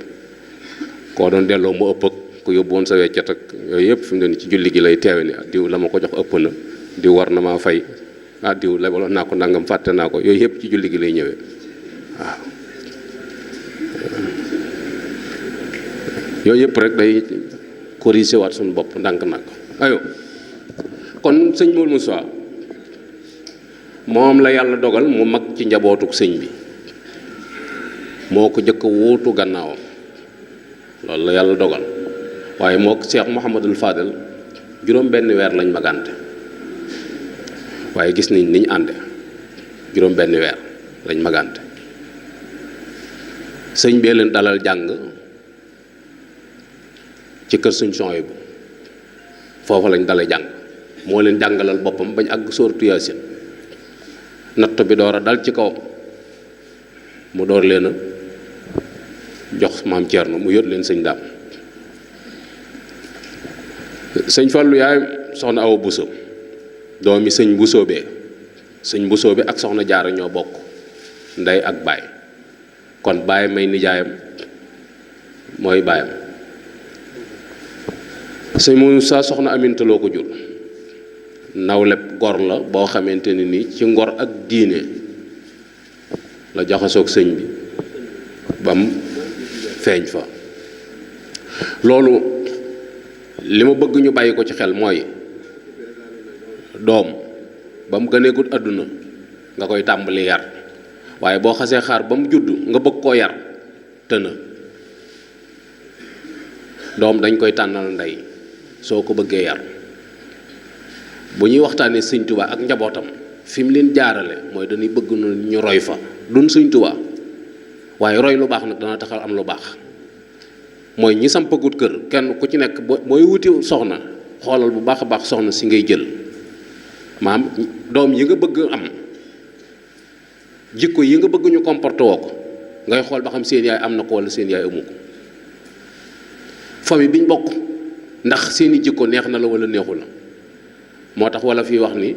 koo doon delloo mu ëpp ak ku yóbbu woon sa weccet ak yooyu yëpp fi mu ne ci julli gi lay teewe ni diw la ma ko jox ëpp na diw war na maa fay diw lebaloon naa ko nangam fàtte naa ko yooyu yëpp ci julli gi lay ñëwee waaw yooyu yëpp rek day corriger waat suñu bopp ndànk-ndànk ayo kon sëñ Modou Moussa moom la yàlla dogal mu mag ci njabootuk sëñ bi moo ko jëkk wuutu gannaawam loolu la yàlla dogal waaye moo Cheikh Mouhamadul Fadel juróom benn weer lañ magante waaye gis nañ niñ ànde juróom benn weer lañ magante sëñ bee leen dalal jàng ci kër suñ songe bu foofu lañ dale jàng moo leen jàngalal boppam bañ àgg sóoratu Yaasin natt bi door a dal ci kaw mu door leen a jox maam Thierno mu yót leen sëñ Daam sëñ Fallu yaay soxna Awa Buso doomi sëñ Buso bee sëñ Buso bi ak soxna Jaara ñoo bokk ndey ak baay kon baay may nijaayam mooy baayam sëñ Muusaa soxna Aminta loo ko jur nawleb gor la boo xamante ne ni ci ngor ak diine la jaxasoog sëñ bi bam feeñ fa loolu li ma bëgg ñu bàyyi ko ci xel mooy doom ba mu gëneegut àdduna nga koy tàmbali yar waaye boo xasee xaar ba mu judd nga bëgg koo yar tëna doom dañ koy tànnal ndey soo ko bëggee yar bu ñuy waxtaanee sëñ Tuubaa ak njabootam fi mu leen jaarale mooy dañuy bëgg ñu roy fa duñ sëñ Tuubaa waaye roy lu baax nag dana taxal am lu baax mooy ñi sampagut kër kenn ku ci nekk booy wuti soxna xoolal bu baax a baax soxna si ngay jël maam doom yi nga bëgg am jikko yi nga bëgg ñu comporté woo ko ngay xool ba xam seen yaay am na ko wala seen yaay amu ko famille biñ bokk ndax seeni jikko neex na la wala neexu la moo tax wala fii wax ni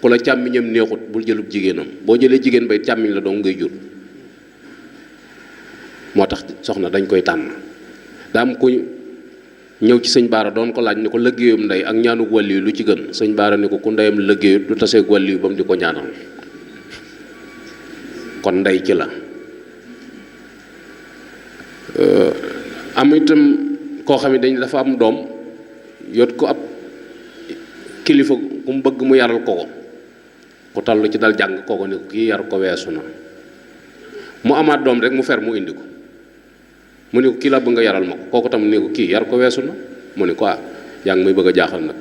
ku la càmmiñam neexut bul jëlub jigéenam boo jëlee jigéen bay càmmiñ la dong ngay jur moo tax soxna dañ koy tànn daa am ku ñëw ci sëñ Baara doon ko laaj ni ko liggéeyam ndey ak ñaanug wàlli yu lu ci gën sëñ Baara ni ko ku ndeyam liggéeyut du taseeg wàlli yu ba mu di ko ñaanal kon ndey ci la am itam koo xam ne dañ dafa am doom yot ko ab kilifa ku mu bëgg mu yaral ko ku toll ci dal jàng kooko ni ko kii yar ko weesu na mu amaat doom rek mu fer mu indi ko mu ni ko kii la bëgg nga yaral ma ko kooku tam ni ko kii yar ko weesu na mu ni ko yaa ngi may bëgg a jaaxal nag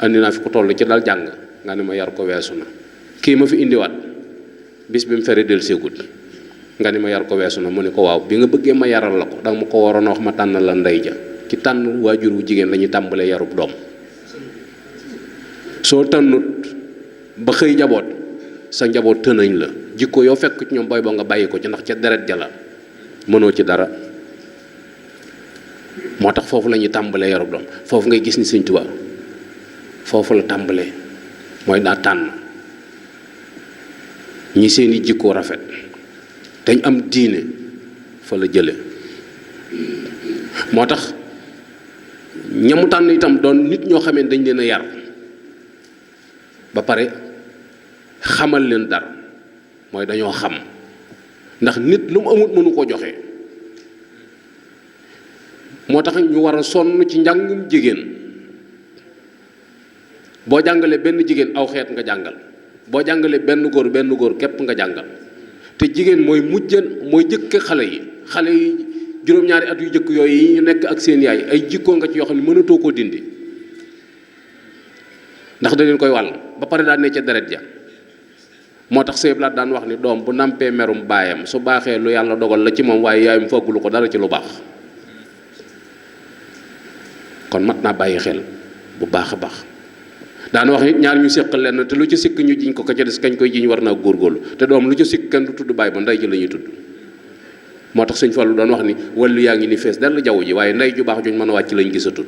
andi naa fi ku toll ci dal jàng nga ne ma yar ko weesu na kii ma fi indiwaat bis bi mu fere del seegut nga ni ma yar ko weesu na mu ni ko waaw bi nga bëggee ma yaral la ko danga ma ko waroon a wax ma tànnal la ndey ja ci tànn waajur wu jigéen la ñuy tàmbalee yarub doom soo tànnut ba xëy njaboot sa njaboot tënañ la jikko yoo fekk ci ñoom booy boo nga bàyyi ko ci ndax ca deret ja la mënoo ci dara moo tax foofu la ñuy tàmbalee yarub doom foofu ngay gis ni Sëñ Tuubaa foofu la tàmbalee mooy daa tànn ñi seeni jikko rafet dañ am diine fa la jële moo tax ñamu tànn itam doon nit ñoo xamee dañ leen a yar ba pare xamal leen dara mooy dañoo xam ndax nit lu mu amut mënu ko joxe moo tax ñu war a sonn ci njàngum jigéen boo jàngalee benn jigéen aw xeet nga jàngal boo jàngalee benn góor képp nga jàngal te jigéen mooy mooy jëkk xale yi juróom-ñaari at yu jëkk yooyu yi ñu nekk ak seen yaay ay jikkoo nga ci yoo xam ne mënatoo koo dindi ndax da leen koy wàll ba pare daan ne ca deret ja moo tax Sëñ Blaat daan wax ni doom bu nampee merum baayam su baaxee lu yàlla dogal la ci moom waaye yaayam foggulu ko dara ci lu baax kon mat naa bàyyi xel bu baax a baax daan wax nit ñaar ñu séq lenn te lu ci sikk ñu jiñ ko ka ca des kañ koy jiñ war naa góorgóorlu te doom lu ci sikk kenn du tudd baay ba ndey ji la ñuy tudd moo tax Sëñ Fallu doon wax ni wàllu yaa ngi ni fees dell jaww ji waaye ndey ju baax juñ mën a wàcc lañ gisatul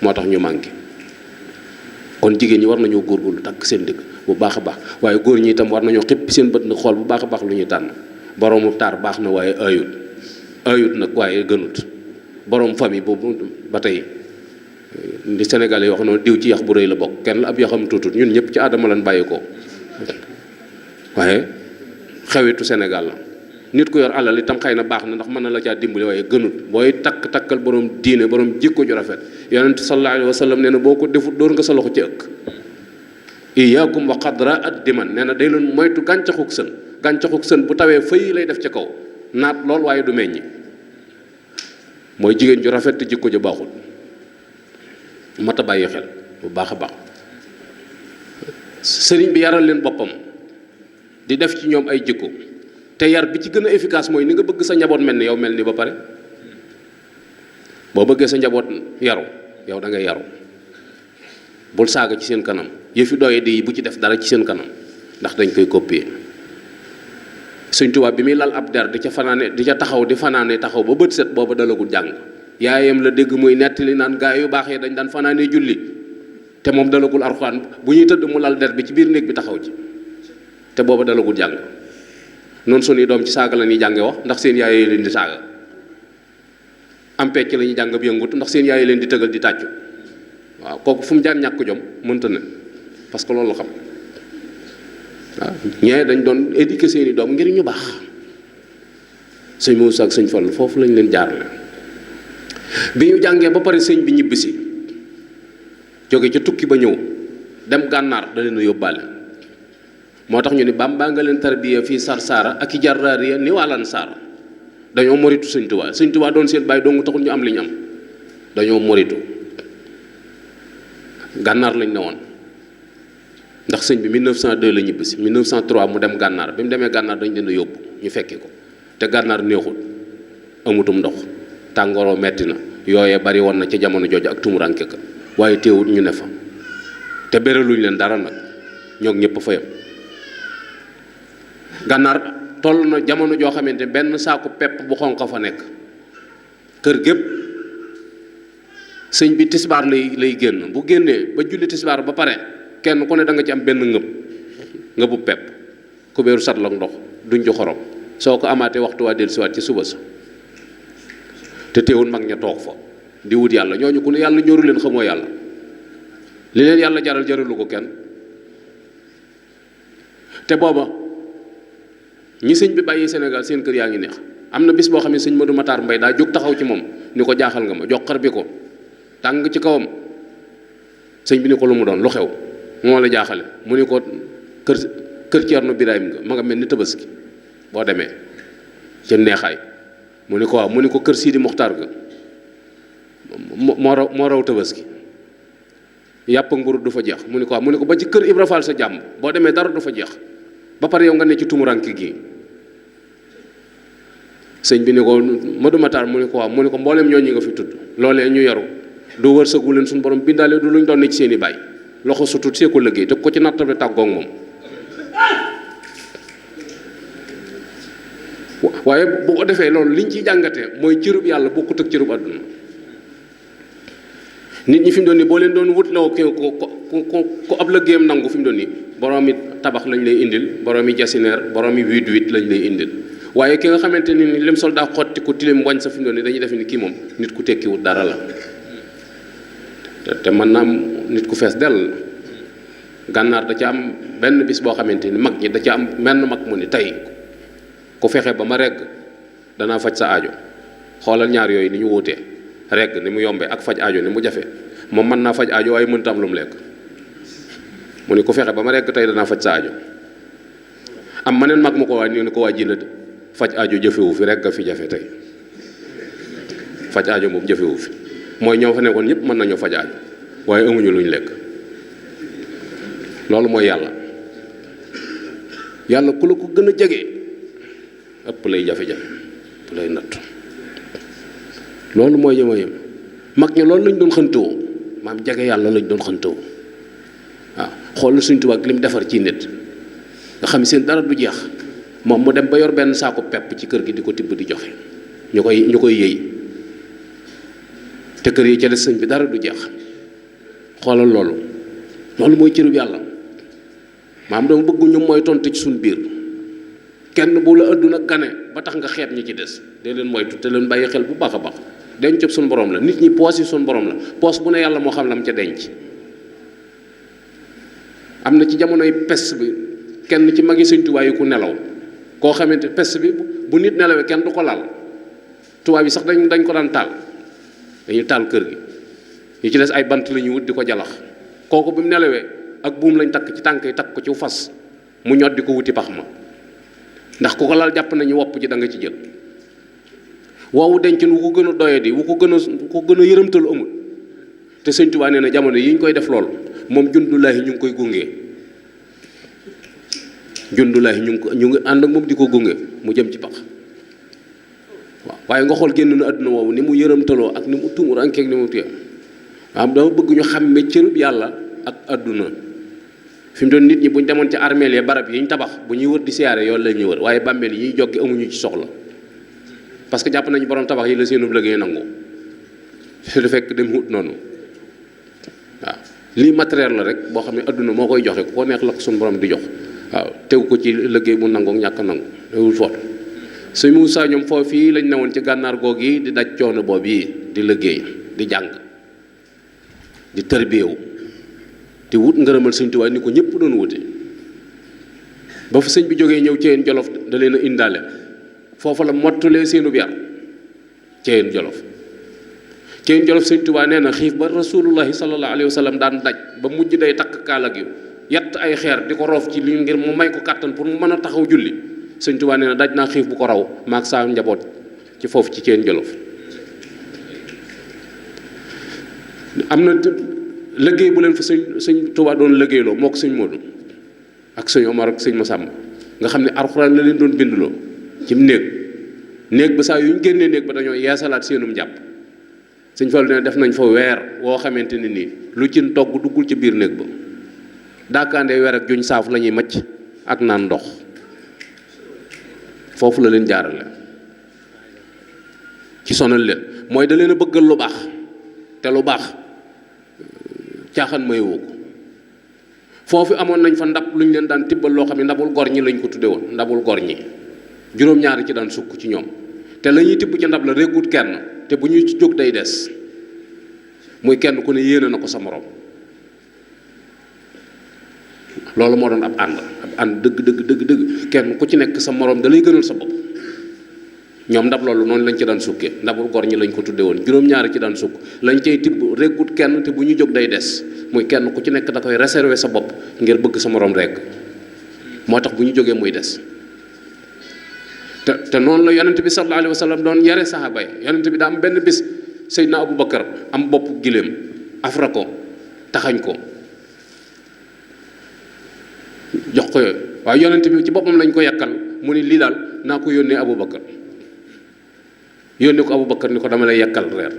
moo tax ñu manqué kon jigéen ñi war nañoo góorgóorlu takk seen dëkk bu baax a baax waaye góor ñi itam war nañoo xëpp seen bët na xool bu baax a baax lu ñuy tànn boroomu taar baax na waaye ayut nag waaye gënut borom famille boobu ba tey di Sénégal yi wax noonu diw ci yax bu rëy la bokk kenn la ab yaxam tuutut ñun ñëpp ci aadama lan bàyyi ko waaye xewitu Sénégal la nit ku yor alal itam xëy na baax na ndax mën na la caa dimbali waaye gënut booy takkal borom diine borom jikko ju rafet yonent sallallahu alayhi wa sallam nee na boo ko defut dóor nga sa loxo ci ëkk iyaakum wa qadra ad diman nee na day leen moytu gàncaxuk sën bu tawee fëy lay def ca kaw naat lool waaye du meññi mooy jigéen ju rafet te jikko ja baaxul. mat a bàyyi xel bu baax a baax. sëriñ bi yaral leen boppam di def ci ñoom ay jikko te yar bi ci gën a efficace mooy ni nga bëgg sa njaboot mel ni yow mel ni ba pare. boo bëggee sa njaboot yaru yow da ngay yaru. bul saaga ci seen kanam yëfi doye di bu ci def dara ci seen kanam ndax dañ koy copier. Sëñ Tuubaa bi muy lal ab der di ca fanaane di ca taxaw di fanaane taxaw ba bët set booba dalagul jàng yaayam la dégg muy nettali naan gaa yu baax yi dañ daan fanaane julli te moom dalagul Alxuraan bu ñuy tëdd mu lal der bi ci biir néeg bi taxaw ci te booba dalagul jàng. noonu suñuy doom ci saaga la ñuy jànge wax ndax seen yaay leen di saaga am pecc la ñuy jàng bi yëngut ndax seen yaay leen di tëgal di tàccu waaw kooku fu mu jaan ñàkk jom mënta na parce que loolu la xam. waaw ñee dañ doon éduquer seeni doom ngir ñu baax. sëñ Moussa ak sëñ Fall foofu lañ leen jaarale bi ñu jàngee ba pare sëñ bi ñibbisi jóge ca tukki ba ñëw dem gànnaar da leen a yóbbaale. moo tax ñu ni Bàmba nga leen tarbiya fii Sarsara ak i jarraariya ni wàllan saar dañoo moritu sëñ Tuubaa sëñ Tuubaa doon seen bàyyi dong taxul ñu am li ñu am dañoo moritu gànnaar lañ ne woon. ndax sëñ bi 1902 la ñibbisi 1903 mu dem gànnaar bi mu demee gànnaar dañ leen a yóbbu ñu fekki ko te gànnaar neexul amutum ndox tàngooroo metti na yooye bari woon na ca jamono jooju ak tumuranke ka waaye teewut ñu ne fa te béraluñ leen dara nag ñoog ñëpp fa yam. gànnaar toll na jamono joo xamante benn saaku pepp bu xonq fa nekk kër gépp sëñ bi tisbaar lay génn bu génnee ba julli tisbaar ba pare kenn ku ne da nga ci am benn ngëbu pepp kubéeru satla ak ndox duñ ci xorom soo ko amaatee waxtu waa dellusiwaat ci suba sa te teewul mag ña toog fa di wut yàlla ñooñu ku ne yàlla ñoru leen xamoo yàlla li leen yàlla jaral jaralu ko kenn. te booba ñi sëñ bi bàyyi Sénégal seen kër yaa ngi neex am na bis boo xam ne sëñ Modou Matar Mbay daa jóg taxaw ci moom ni ko jaaxal nga ma jox xar bi ko tàng ci kawam sëñ bi ni ko lu mu doon lu xew moo la jaaxale mu ni ko kër Ceerno Birahim nga ma nga mel ni tabaski boo demee ca neexaay mu ni ko waaw mu ni ko kër Sidi Moxtaar ga moo raw tabaski yàpp mburu du fa jeex mu ni ko waaw mu ni ko ba ci kër Ibra Fall sa jàmm boo demee dara du fa jeex ba pare yow nga ne ci tumuranke gi sëñ bi ni ko Modou Matar mu ni ko waaw mu ni ko mboolem ñooñu nga fi tudd loolee ñu yaru du wërsëgu leen suñu borom bindaale du luñ doon ne ci seen i baay loxo su tut see ko liggéey te ko ci nattale tàggoog moom waaye bu ko defee loolu liñ ciy jàngatee mooy cërub yàlla bokkut ak cërub àdduna nit ñi fi mu doon nii boo leen doon wut law ko ab liggéeyam nangu fi mu doon nii borom mi tabax lañ lay indil borom mi jasineer borom mi 8-8 lañ lay indil waaye ki nga xamante ni lim sol daa xotti ko tilim wañ sa fi mu doon nii dañuy defe ni kii moom nit ku tekkiwut dara la te mën naa am nit ku fees dell gànnaar da ca am benn bis boo xamante ni mag ñi da ca am menn mag mu ni tey ku fexe ba ma regg danaa faj sa aajo xoolal ñaar yooyu ni ñu wóotee regg ni mu yombee ak faj aajo ni mu jafe moom mën naa faj aajo waaye mënta am lu mu lekk mu ni ku fexe ba ma regg tey danaa faj sa aajo am ma neen mag mu ko waa ni ko waa ji la faj aajo jëfewu fi regg fi jafe tey faj aajo moom jëfewu fi mooy ñoo fa nekkoon ñëpp mën nañoo faj aajo waaye amuñu luñ lekk loolu mooy yàlla ku la ko gën a jege ëpp lay jafe-jafe ëpp lay natt loolu mooy yem mag ñi loolu lañ doon xëntewoo maam jege yàlla lañ doon xëntewoo waaw xool Sëñ Tuubaa ak li mu defar ci nit nga xam seen dara du jeex moom mu dem ba yor benn saako pepp ci kër gi di ko tibb di joxe ñu koy yëy te kër yi ca des sëñ bi dara du jeex xoolal loolu mooy cërub yàlla maam dama bëgg ñu mooy tontu ci suñ biir kenn bu la àdduna gane ba tax nga xeeb ñi ci des dee leen moytu te leen bàyyi xel bu baax a baax denc suñu borom la nit ñi poos yi suñu borom la poos bu ne yàlla moo xam la mu ca denc. am na ci jamonoy pes bi kenn ci magi Sëñ Tuubaa yi ku nelaw koo xamante pes bi bu nit nelawee kenn du ko laal tubaab yi sax dañ ko daan taal dañuy taal kër gi yi ci des ay bant la ñuy wut di ko jalax kooku bi mu nelawee ak buum lañ takk ci tànk yi takk ko ci fas mu ñot di ko wuti pax ma ndax ku ko laal jàpp nañu wopp ji da nga ci jël woowu dencin wu ko gën a doyadi wu ko gën a yërëmtalu amul te sëñ Tuubaa nee na jamono yi ñu koy def lool moom jundulaahi ñu ngi koy gunge jundulaahi ñu ngi ànd ak moom di ko gunge mu jëm ci pax waaw waaye nga xool génn na àdduna woowu ni mu yërëmtaloo ak ni mu tumuraankeeg ni mu téye waaw dama bëgg ñu xàmme cërub yàlla ak àdduna fi mu doon nit ñi buñ demoon ci armeel ya barab yi ñu tabax bu ñuy wër di siyaare yoon la ñuy wër waaye bàmmeel yi ñuy joggi amuñu ci soxla parce que jàpp nañu borom tabax yi la seenub liggéey nangu du fekk dem wut noonu waaw lii matériel la rek boo xam ne àdduna moo koy joxe ku ko neex la ko suñu borom di jox waaw tegu ko ci liggéey bu nangook ñàkk nangu dewul foot sëñ Moussa ñoom foofii lañ newoon ci gànnaar goog yi di daj coono boobu yi di liggéey di jàng di tërbiyewu di wut ngërëmal sëñ Tuubaa ni ko ñëpp doon wute ba fa sëñ bi jógee ñëw Ceyeen Jolof da leen a indaale foofu la mottulee seenub yar Ceyeen Jolof Ceyeen Jolof sëñ Tuubaa nee na xiif ba rasulullahi sallallahu alayhi wa sallam daan daj ba mujj day takk kaala gi yatt ay xeer di ko roof ci li ngir mu may ko kàttan pour mu mën a taxaw julli sëñ Tuubaa nee na daj naa xiif bu ko raw maag saa njaboot ci foofu ci Ceyeen Jolof am na liggéey bu leen fa sëñ Tuubaa doon liggéeyloo moo ko sëñ Moodu ak sëñ Omar ak sëñ Masamba nga xam ne alxuraan la leen doon bindloo ci néeg ba saa yu ñu génnee néeg ba dañoo yeesalaat seenum njàpp sëñ Fallu ne def nañ fa weer woo xamante ne nii lu ci togg duggul ci biir néeg ba daakaandee weer ak juñ saaf la ñuy macc ak naan ndox foofu la leen jaarale ci sonal leen mooy da leen a bëggal lu baax te lu baax caaxaan mayewoo ko foofu amoon nañ fa ndab lu ñu leen daan tibbal loo xam ne ndabul gor ñi lañ ko tudde woon ndabul gor ñi juróom-ñaari ci daan sukk ci ñoom te la ñuy tibb ci ndab la régut kenn te bu ñuy ci jóg day des muy kenn ku ne yéene na ko sa morom loolu moo doon ab ànd dëgg kenn ku ci nekk sa morom da lay gënal sa bopp ñoom ndab loolu noonu lañ ci daan sukkee ndabul gor ñi lañ ko tudde woon juróom-ñaari ci daan sukk lañ cay tibb reggut kenn te bu ñu jóg day des muy kenn ku ci nekk da koy réserver sa bopp ngir bëgg sa morom rek moo tax bu ñu jógee muy des te noonu la yonent bi sallallahu alayhi wa sallam doon yare saxaaba yi yonent bi daa am benn bis Seydina Abu Bakar am bopp giléem afra ko taxañ ko jox ko yooyu waaye yonent bi ci boppam lañ ko yàkkal mu ni lii daal naa ko yónnee Abu Bakar yónnee ko Abu Bakar ni ko dama lay yàkkal reer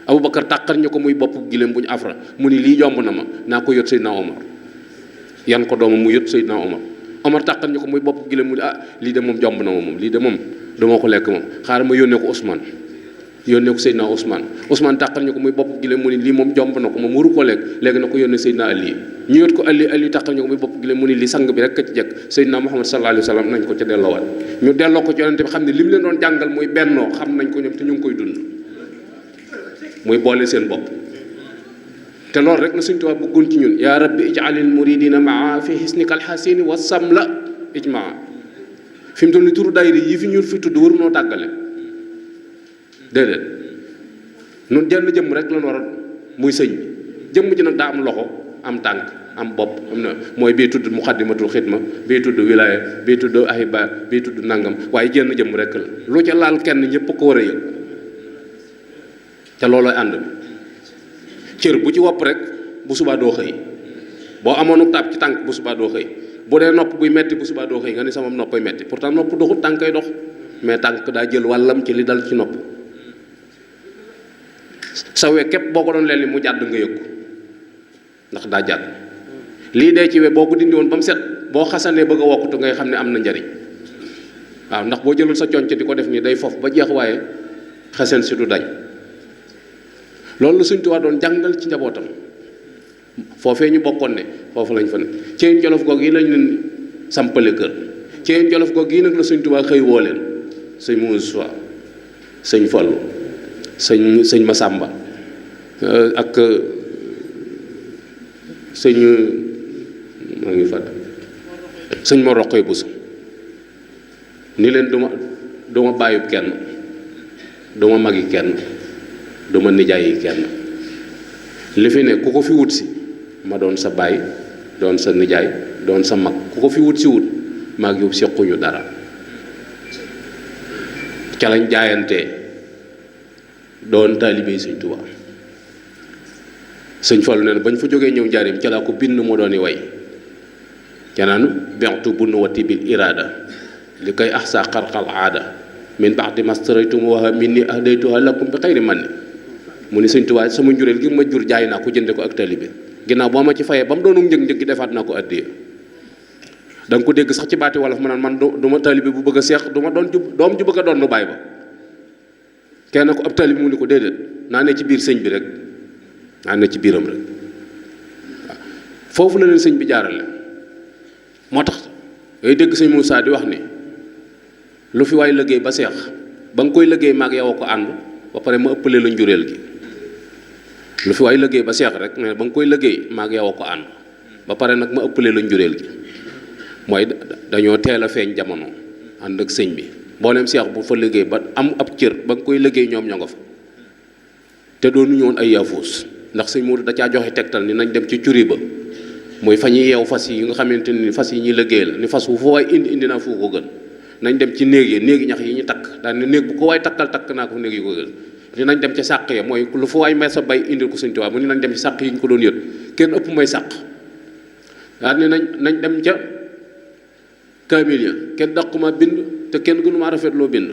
Abu Bakar tàqar ñu ko muy bopp giléem bu ñu afra mu ni lii jomb na ma naa ko yot Seydina Omar yan ko doomam mu yot Seydina Omar tàqar ñu ko muy bopp giléem mu ni lii de moom jomb na ma moom lii de moom dama ko lekk moom xaaral ma yónnee ko Ousmane yónnee ko Seydina Ousmane tàqar ñu ko muy bopp giléem mu ni lii moom jomb na ko moom waru ko lekk léegi na ko yónnee Seydina Ali ñu yot ko Ali tàqar ñu ko muy bopp giléem mu ni lii sang bi rek ka ci jekk Seydina Muhammad sallallahu alayhi wa sallam nañ ko ca delloowaat ñu delloo ko ci yonente bi xam ne li mu leen doon jàngal muy bennoo xam nañ ko ñoom te ñu ngi koy dund muy boole seen bopp te loolu rek la Sëñ Tuubaa bëggoon ci ñun yaa rabbi ij'alil muridina maa fi hisnikal hasini wa samla ijmaa fi mu toll ni turu daayira yi fi ñu fi tudd waru noo tàggale déedéet nun jenn jëmm rek lan war a muy sëñ bi jëmm ji nag daa am loxo am tànk am bopp am na mooy bii tudd muxaddimatul xidma bii tudd wilaya bii tudd ahiba bii tudd nangam waaye jenn jëmm rek la lu ca laal kenn ñëpp ko war a yëg te loolooy ànd bi cër bu ci wopp rek bu subaa doo xëy boo amoon taab ci tànk bu subaa doo xëy bu dee nopp buy metti bu subaa doo xëy nga ni sama noppay metti pourtant nopp doxut tànkay dox mais tànk daa jël wàllam ci li dal ci nopp sa we képp boo ko doon leen li mu jàdd nga yëg ko ndax daa jàdd lii dee ci we boo ko dindi woon ba mu set boo xasanee bëgg a wokkutu ngay xam ne am na njariñ waaw ndax boo jëlul sa conc di ko def nii day fof ba jeex waaye xasan si du dañ loolu la Sëñ Tuubaa doon jàngal ci njabootam foofee ñu bokkoon ne foofu lañ fa ne Ceyeen Jolof goog yi lañ leen sampale kër Ceyeen Jolof goog yi nag la Sëñ Tuubaa xëy woo leen sëñ Muusaa sëñ Fallu sëñ Masamba ak sëñ maa ngi fàtt sëñ ma roqoy busu ni leen duma bàyyub kenn duma magi kenn duma nijaay yi kenn li fi ne ku ko fi wut si ma doon sa baay doon sa nijaay doon sa mag ku ko fi wut si wut maag yow sequñu dara ca lañ jaayantee doon taalibe sëñ Tuubaa. sëñ Fallu nee na bañ fa jógee ñëw njaareem ca laa ko bind moo doon way ca naan bentu bu nu wati bil iraada li koy ahsa xarxal aada min ba'di mastaraytum wa minni ahdaytuha lakum bi xayri manni mu ni sëñ Tuubaa sama njureel gi ma jur jaay naa ko jënde ko ak taalibe ginnaaw boo ma ci fayee ba mu doonu njëg gi defaat naa ko addiya. da nga ko dégg sax ci baati wolof ma naan man du ma taalibe bu bëgg a seex du ma doom ju bëgg a doon nu baay ba kenn ko ab taalibe mu ni ko déedéet naa ne ci biir sëñ bi rek naa ne ci biiram rek waaw foofu la leen sëñ bi jaarale. moo tax yooyu dégg sëñ Moussa di wax ni lu fi waay liggéey ba seex ba nga koy liggéey maag yow a ko ànd ba pare ma ëppale la njureel gi. lu fi waay liggéey ba seex rek mais ba nga koy liggéey maag yow a ko ànd ba pare nag ma ëppale la njureel gi. mooy dañoo teel a feeñ jamono ànd ak sëñ bi mboolem seex bu fa liggéey ba am ab cër ba nga koy liggéey ñoom ñoo nga fa te doonu ñoon ay yaafuus ndax sëñ Moodu da caa joxe tegtal ni nañ dem ci curi ba mooy fa ñuy yeew fas yi nga xamante ni fas yi ñuy liggéey la ni fas wu fa waay indi naa fu ko gën nañ dem ci néegi ñax yi ñu takk daan ne néeg bu ko waay takk naa ko néeg yi ko gën ni nañ dem ci sàq ya mooy lu fa waay may sa bay indil ko sëñ Tuubaa mu ni nañ dem ci sàq yi ñu ko doon yët kenn ëpp may sàq daan ne nañ dem ca kaamil ya kenn daquma bind te kenn gënu maa rafetloo bind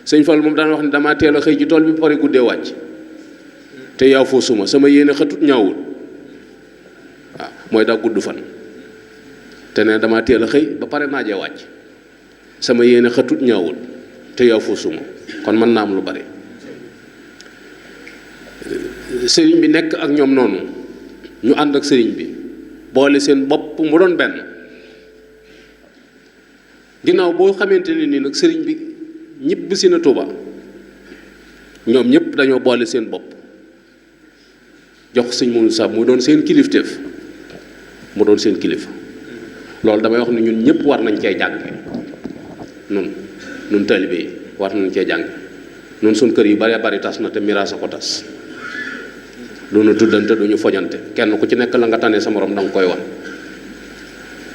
sëñ Fall moom daan wax ne damaa teel a xëy ci tool bi pare guddee wàcc te yaa foo suma sama yéene xëtut ñaawul waaw mooy daa gudd fan te ne damaa teel a xëy ba pare naajee wàcc sama yéene xëtut ñaawul te yaa foo suma kon mën naa am lu bari sëriñ bi nekk ak ñoom noonu ñu ànd ak sëriñ bi boole seen bopp mu doon benn. ginnaaw boo xamante ne nii nag sëriñ bi ñibb si na Tuuba ñoom ñëpp dañoo boole seen bopp jox sëñ Moussa mu doon seen kilifteef mu doon seen kilifa loolu damay wax ne ñun ñëpp war nañ cee jàng nun taalibe yi war nañ cee jàng nun suñ kër yu bari bari tas na te miraas a ko tas du ñu tuddante du ñu foñante kenn ku ci nekk la nga tane sa morom da nga koy wan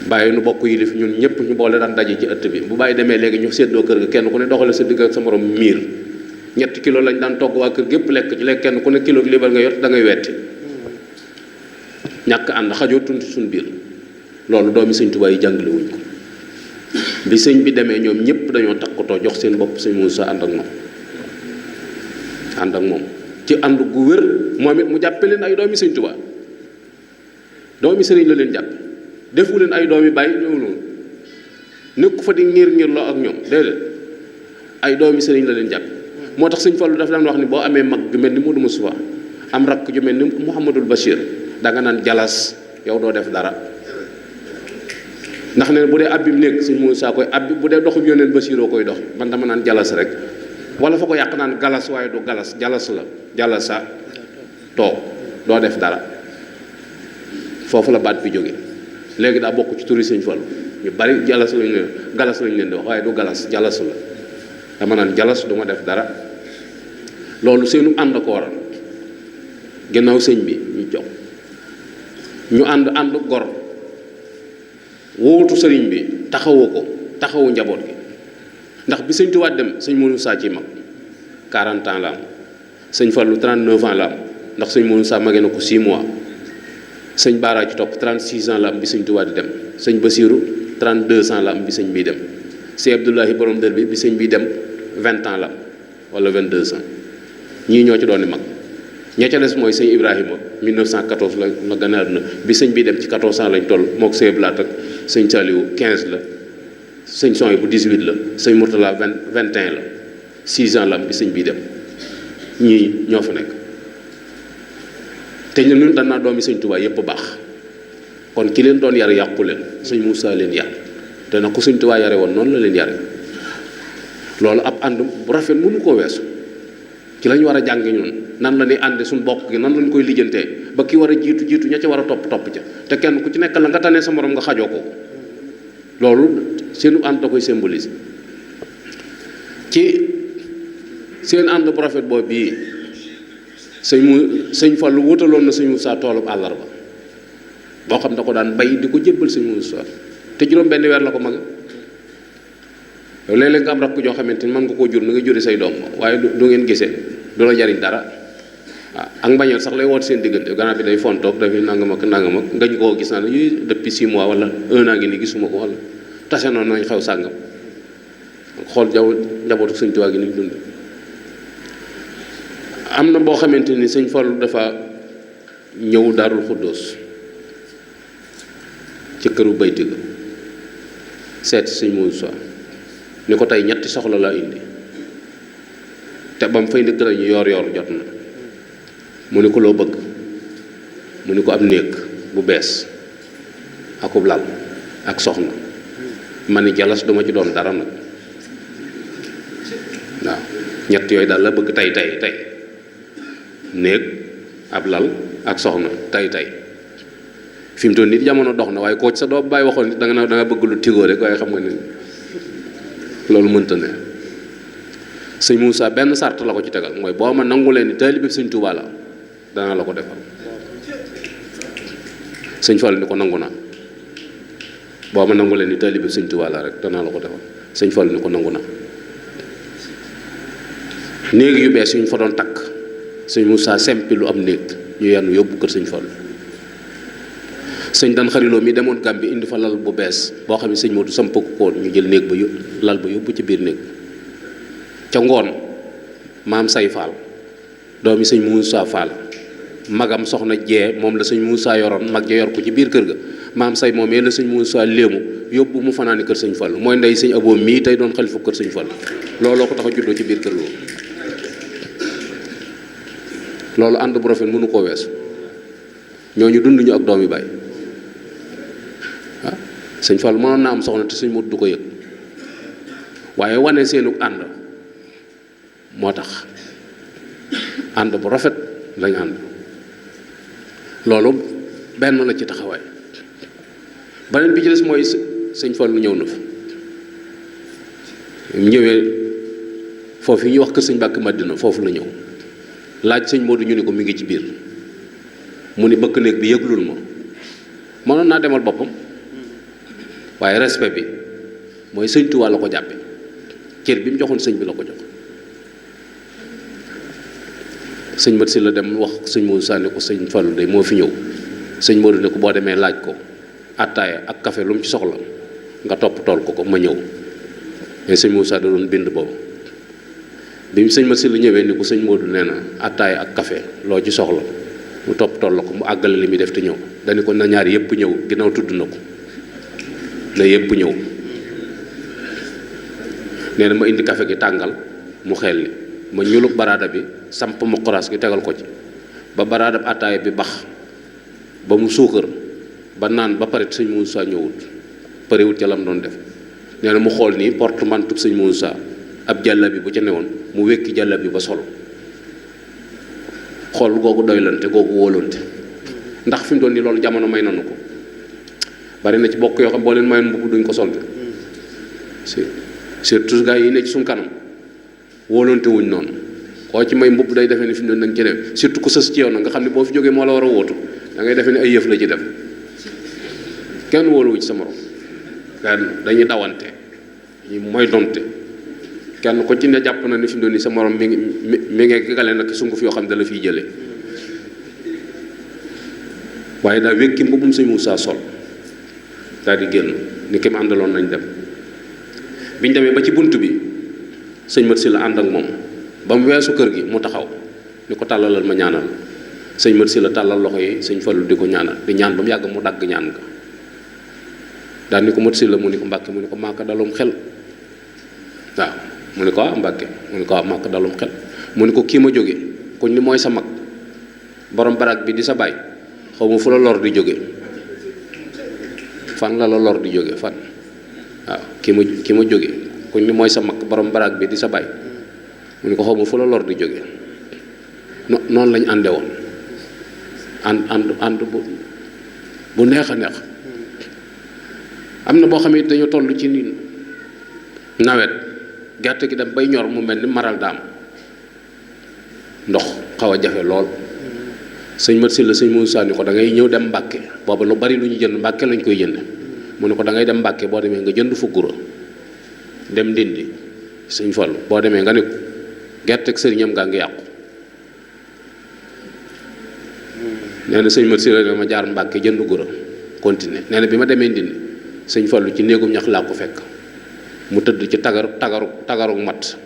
bàyyi nu bokk yilif ñun ñëpp ñu boole daan daje ci ëtt bi bu bàyyi demee léegi ñu séddoo kër ga kenn ku ne doxale sa digg ak sa morom miir 3 kilo lañ daan togg waa kër gépp lekk ci lekk kenn ku ne kilo libar nga yot da ngay wetti ñàkk ànd xajoo tunti suñ biir loolu doomi sëñ Tuubaa yi jàngale wuñ ko bi sëñ bi demee ñoom ñëpp dañoo takkatoo jox seen bopp sëñ Muusaa ànd ak moom ci ànd gu wér moom it mu jàppe leen ay doomi sëñ Tuubaa doomi sëriñ la leen jàppe defu leen ay doomi bàyyi ñëw noonu nekku fa di ngir loo ak ñoom déedéet ay doomi sëriñ la leen jàppe moo tax sëñ Fallu dafa daan wax ni boo amee mag ju mel ni Modou Moustapha am rakk ju mel ni Mouhamadul Bachir da nga naan jalas yow doo def dara ndax ne bu dee abbi nekk sëñ Moussa koy abbi bu dee doxub yónneen Bachiroo koy dox man dama naan jalas rek wala fa ko yàq naan galas waaye du galas jalas la jalasa toog doo def dara foofu la baat bi jóge léegi daa bokk ci turi sëñ Fallu ñu bari galas lañ leen di wax waaye du galas jalas la dama naan jalas du ma def dara loolu seenu ànd ko waral ginnaaw sëñ bi ñu jox ñu ànd gor wóotu sëriñ bi taxawu njaboot gi ndax bi sëñ Tuubaa dem sëñ Moussa ci mag 40 ans la am sëñ Fallu 39 ans la am ndax sëñ Moussa magee na ko 6 mois sëñ Baara ci topp 36 ans la am bi sëñ Tuubaa di dem sëñ Basiiru 32 ans la am bi sëñ biy dem sëñ Abdoulahi borom dër bi sëñ biy dem 20 ans la am wala 22 ans ñii ñoo ci doon mag ña ca des mooy sëñ Ibrahima 1914 la gën a àdduna bi sëñ bi dem ci 14 ans lañ toll mook sëñ Blaat ak sëñ Saliou 15 la sëñ Soy bu 18 la sëñ Mourtala 21 la 6 ans la am bi sëñ bii dem ñii ñoo fa nekk te ñun dañ naa doomi sëñ Tuubaa yépp baax kon ki leen doon yar yàqu leen sëñ Moussa leen yar te nag ku sëñ Tuubaa yare woon noonu la leen yare loolu ab ànd bu rafet mënu koo weesu ci lañ war a jàng ñun nan la ñuy ànde suñu bokk gi nan lañ koy lijjantee ba ki war a jiitu ña ca war a topp ca te kenn ku ci nekk la nga tane sa morom nga xajoo ko loolu seenu ànd da koy symboliser ci seen ànd bu rafet boobu bii sëñ Fallu wutaloon na sëñ Moussa toolub àllarba boo xam da ko daan bay di ko jébbal sëñ Moussa te juróom benn weer la ko mag yow léeg-léeg nga am rakk joo xamante ni mën nga koo jur na nga juri say doom waaye du ngeen gisee du la jariñ dara waaw ak mbañeel sax lay woot seen diggante gannaaw bi day fontoog dafay nangam ak ngañ koo gis naa ne ñuy depuis 6 mois wala 1 an ngi ni gisuma ko wala tase noonu nañ xew sàngam xool njabootu sëñ Tuubaa gi ni dund am na boo xamante ni sëñ Fallu dafa ñëw Daarul Xuddoos ci këru bayti ga seet sëñ Muusaa ni ko tey ñetti soxla laa indi te ba mu fay ndëkk la ñu yoor jot na mu ni ko loo bëgg mu ni ko ab néeg bu bees akub lal ak soxna ma ni jalas duma ci doon dara nag waaw ñett yooyu daal la bëgg tey néeg ab lal ak soxna tey fi mu toll nit jamono dox na waaye koo ci sa doo bàyyi waxoon nit da nga bëgg lu tigoo rek waaye xam nga ne loolu mënta ne sëñ Moussa benn sart la ko ci tegal mooy boo ma nangu leen ni taalibe bi sëñ Tuubaa la danaa la ko defal sëñ Fall ni ko nangu naa boo ma nangu leen ni taalibe bi sëñ Tuubaa la rek danaa la ko defal sëñ Fall ni ko nangu naa néeg yu bees yu ñu fa doon takk sëñ Moussa sempi lu am néeg ñu yenn yóbbu kër sëñ Fall sëñ Dan Xariloo mi demoon Gàmbi indi fa lal bu bees boo xam ne sëñ Modou samp ko ñu jël néeg ba lal ba yóbbu ci biir néeg ca ngoon maam say Fall doomi sëñ Moussa Fall magam soxna jee moom la sëñ Moussa yoroon mag ja yor ko ci biir kër ga maam say moomee la sëñ Moussa léemu yóbbu mu fanaani kër sëñ Fall mooy ndey sëñ Abo mii tey doon xalifu kër sëñ Fall looloo ko tax a juddoo ci biir kër ga loolu ànd bu rafet mënu koo weesu ñooñu dund ñu ak doom yi bàyyi ah sëñ Fall mënoon naa am soxna te sëñ Modou du ko yëg waaye wane seenu ànd moo tax ànd bu rafet lañ ànd loolu benn la ci taxawaay beneen bi ci des mooy sëñ Fall ñëw na fa ñëwee foofu yi ñuy wax kër sëñ Mbàkke Madina foofu la ñëw laaj sëñ Modou ñu ni ko mi ngi ci biir mu ni bëkk néeg bi yëglul ma mënoon naa demal boppam waaye respect bi mooy sëñ Tuubaa la ko jàppe cër bi mu joxoon sëñ bi la ko jox sëñ Mat si la dem wax sëñ Moussa ne ko sëñ Fallu de moo fi ñëw sëñ Modou ne ko boo demee laaj ko attaaya ak café lu mu ci soxla nga topp tool ko ma ñëw mais sëñ Moussa da doon bind boobu bi sëñ Mat si la ñëwee ni ko sëñ Modou nee na attaaya ak café loo ci soxla mu topp tool la ko mu àggale li muy def te ñëw dañu ko na ñaar yëpp ñëw ginnaaw tudd na ko na yëpp ñëw nee na ma indi café gi tàngal mu xel li ma ñuluk baraada bi samp ma xoraas gi tegal ko ci ba baraada attaaya bi bax ba mu suukar ba naan ba pare sëñ Moussa ñëwut parewut ca lam doon def nee na mu xool nii porte mantub sëñ Moussa ab jàlla bi bu ca newoon mu wekki jàlla bi ba solo xool googu doylante googu wóolante ndax fi mu doon ni loolu jamono may nanu ko bari na ci bokk yoo xam boo leen mayoon mbubb duñ ko solde surtout gars yi ne ci suñ kanam wóolante wuñ noonu koo ci may mbubb day defee ne fi mu doon nanga ci def surtout ku sës ci yow na nga xam ne boo fi jógee moo la war a wóotu da ngay defee ne ay yëf la ci def kenn wóoluwu ci sa morom kenn dañuy dawante ñu mooy donte kenn ko ci ne jàpp na ni fi mu doon ni sa morom mi ngi gale nag sunguf yoo xam ne da la fiy jëlee waaye daa wékki mbubbum sëñ Moussa sol daal di génn ni ki mu àndaloon nañ dem biñ demee ba ci bunt bi sëñ Mat si la ànd ak moom ba mu weesu kër gi mu taxaw ni ko tàllalal ma ñaanal sëñ Mat si la tàllal loxo yi sëñ Fallu di ko ñaanal di ñaan ba mu yàgg mu dagg ñaan nga daal ni ko Mat si la mu ni ko Mbàkke mu ni ko maaka dalum xel waaw mu ni ko Mbàkke mu ni ko maaka dalum xel mu ni ko kii ma jóge kuñ ni mooy sa mag borom barak bi di sa baay xaw ma fu la lor di jóge fan la lor di jóge fan waaw ki ma jóge kuñ ni mooy sa mag borom barak bi di sa baay mu ni ko xaw ma fu la lor di jóge noonu lañ ànde woon ànd bu neex a neex am na boo xam ne dañoo toll ci nawet gerte gi dem bay ñor mu mel ni maral daam ndox xaw a jafe lool sëñ Mat si la sëñ Moussa ni ko da ngay ñëw dem Mbàkke booba lu bari lu ñu jënd Mbàkke lañ koy jënd mu ne ko da ngay dem Mbàkke boo demee nga jënd fukkura dem Ndindi sëñ Fallu boo demee nga ne ko gerte ak sëriñam gaa ngi yàqu nee na sëñ Mat si la ne ma jaar Mbàkke jënd gura continuer nee na bi ma demee Ndindi sëñ Fallu ci néegum ñax laa ko fekk mu tëdd ci tagaru mat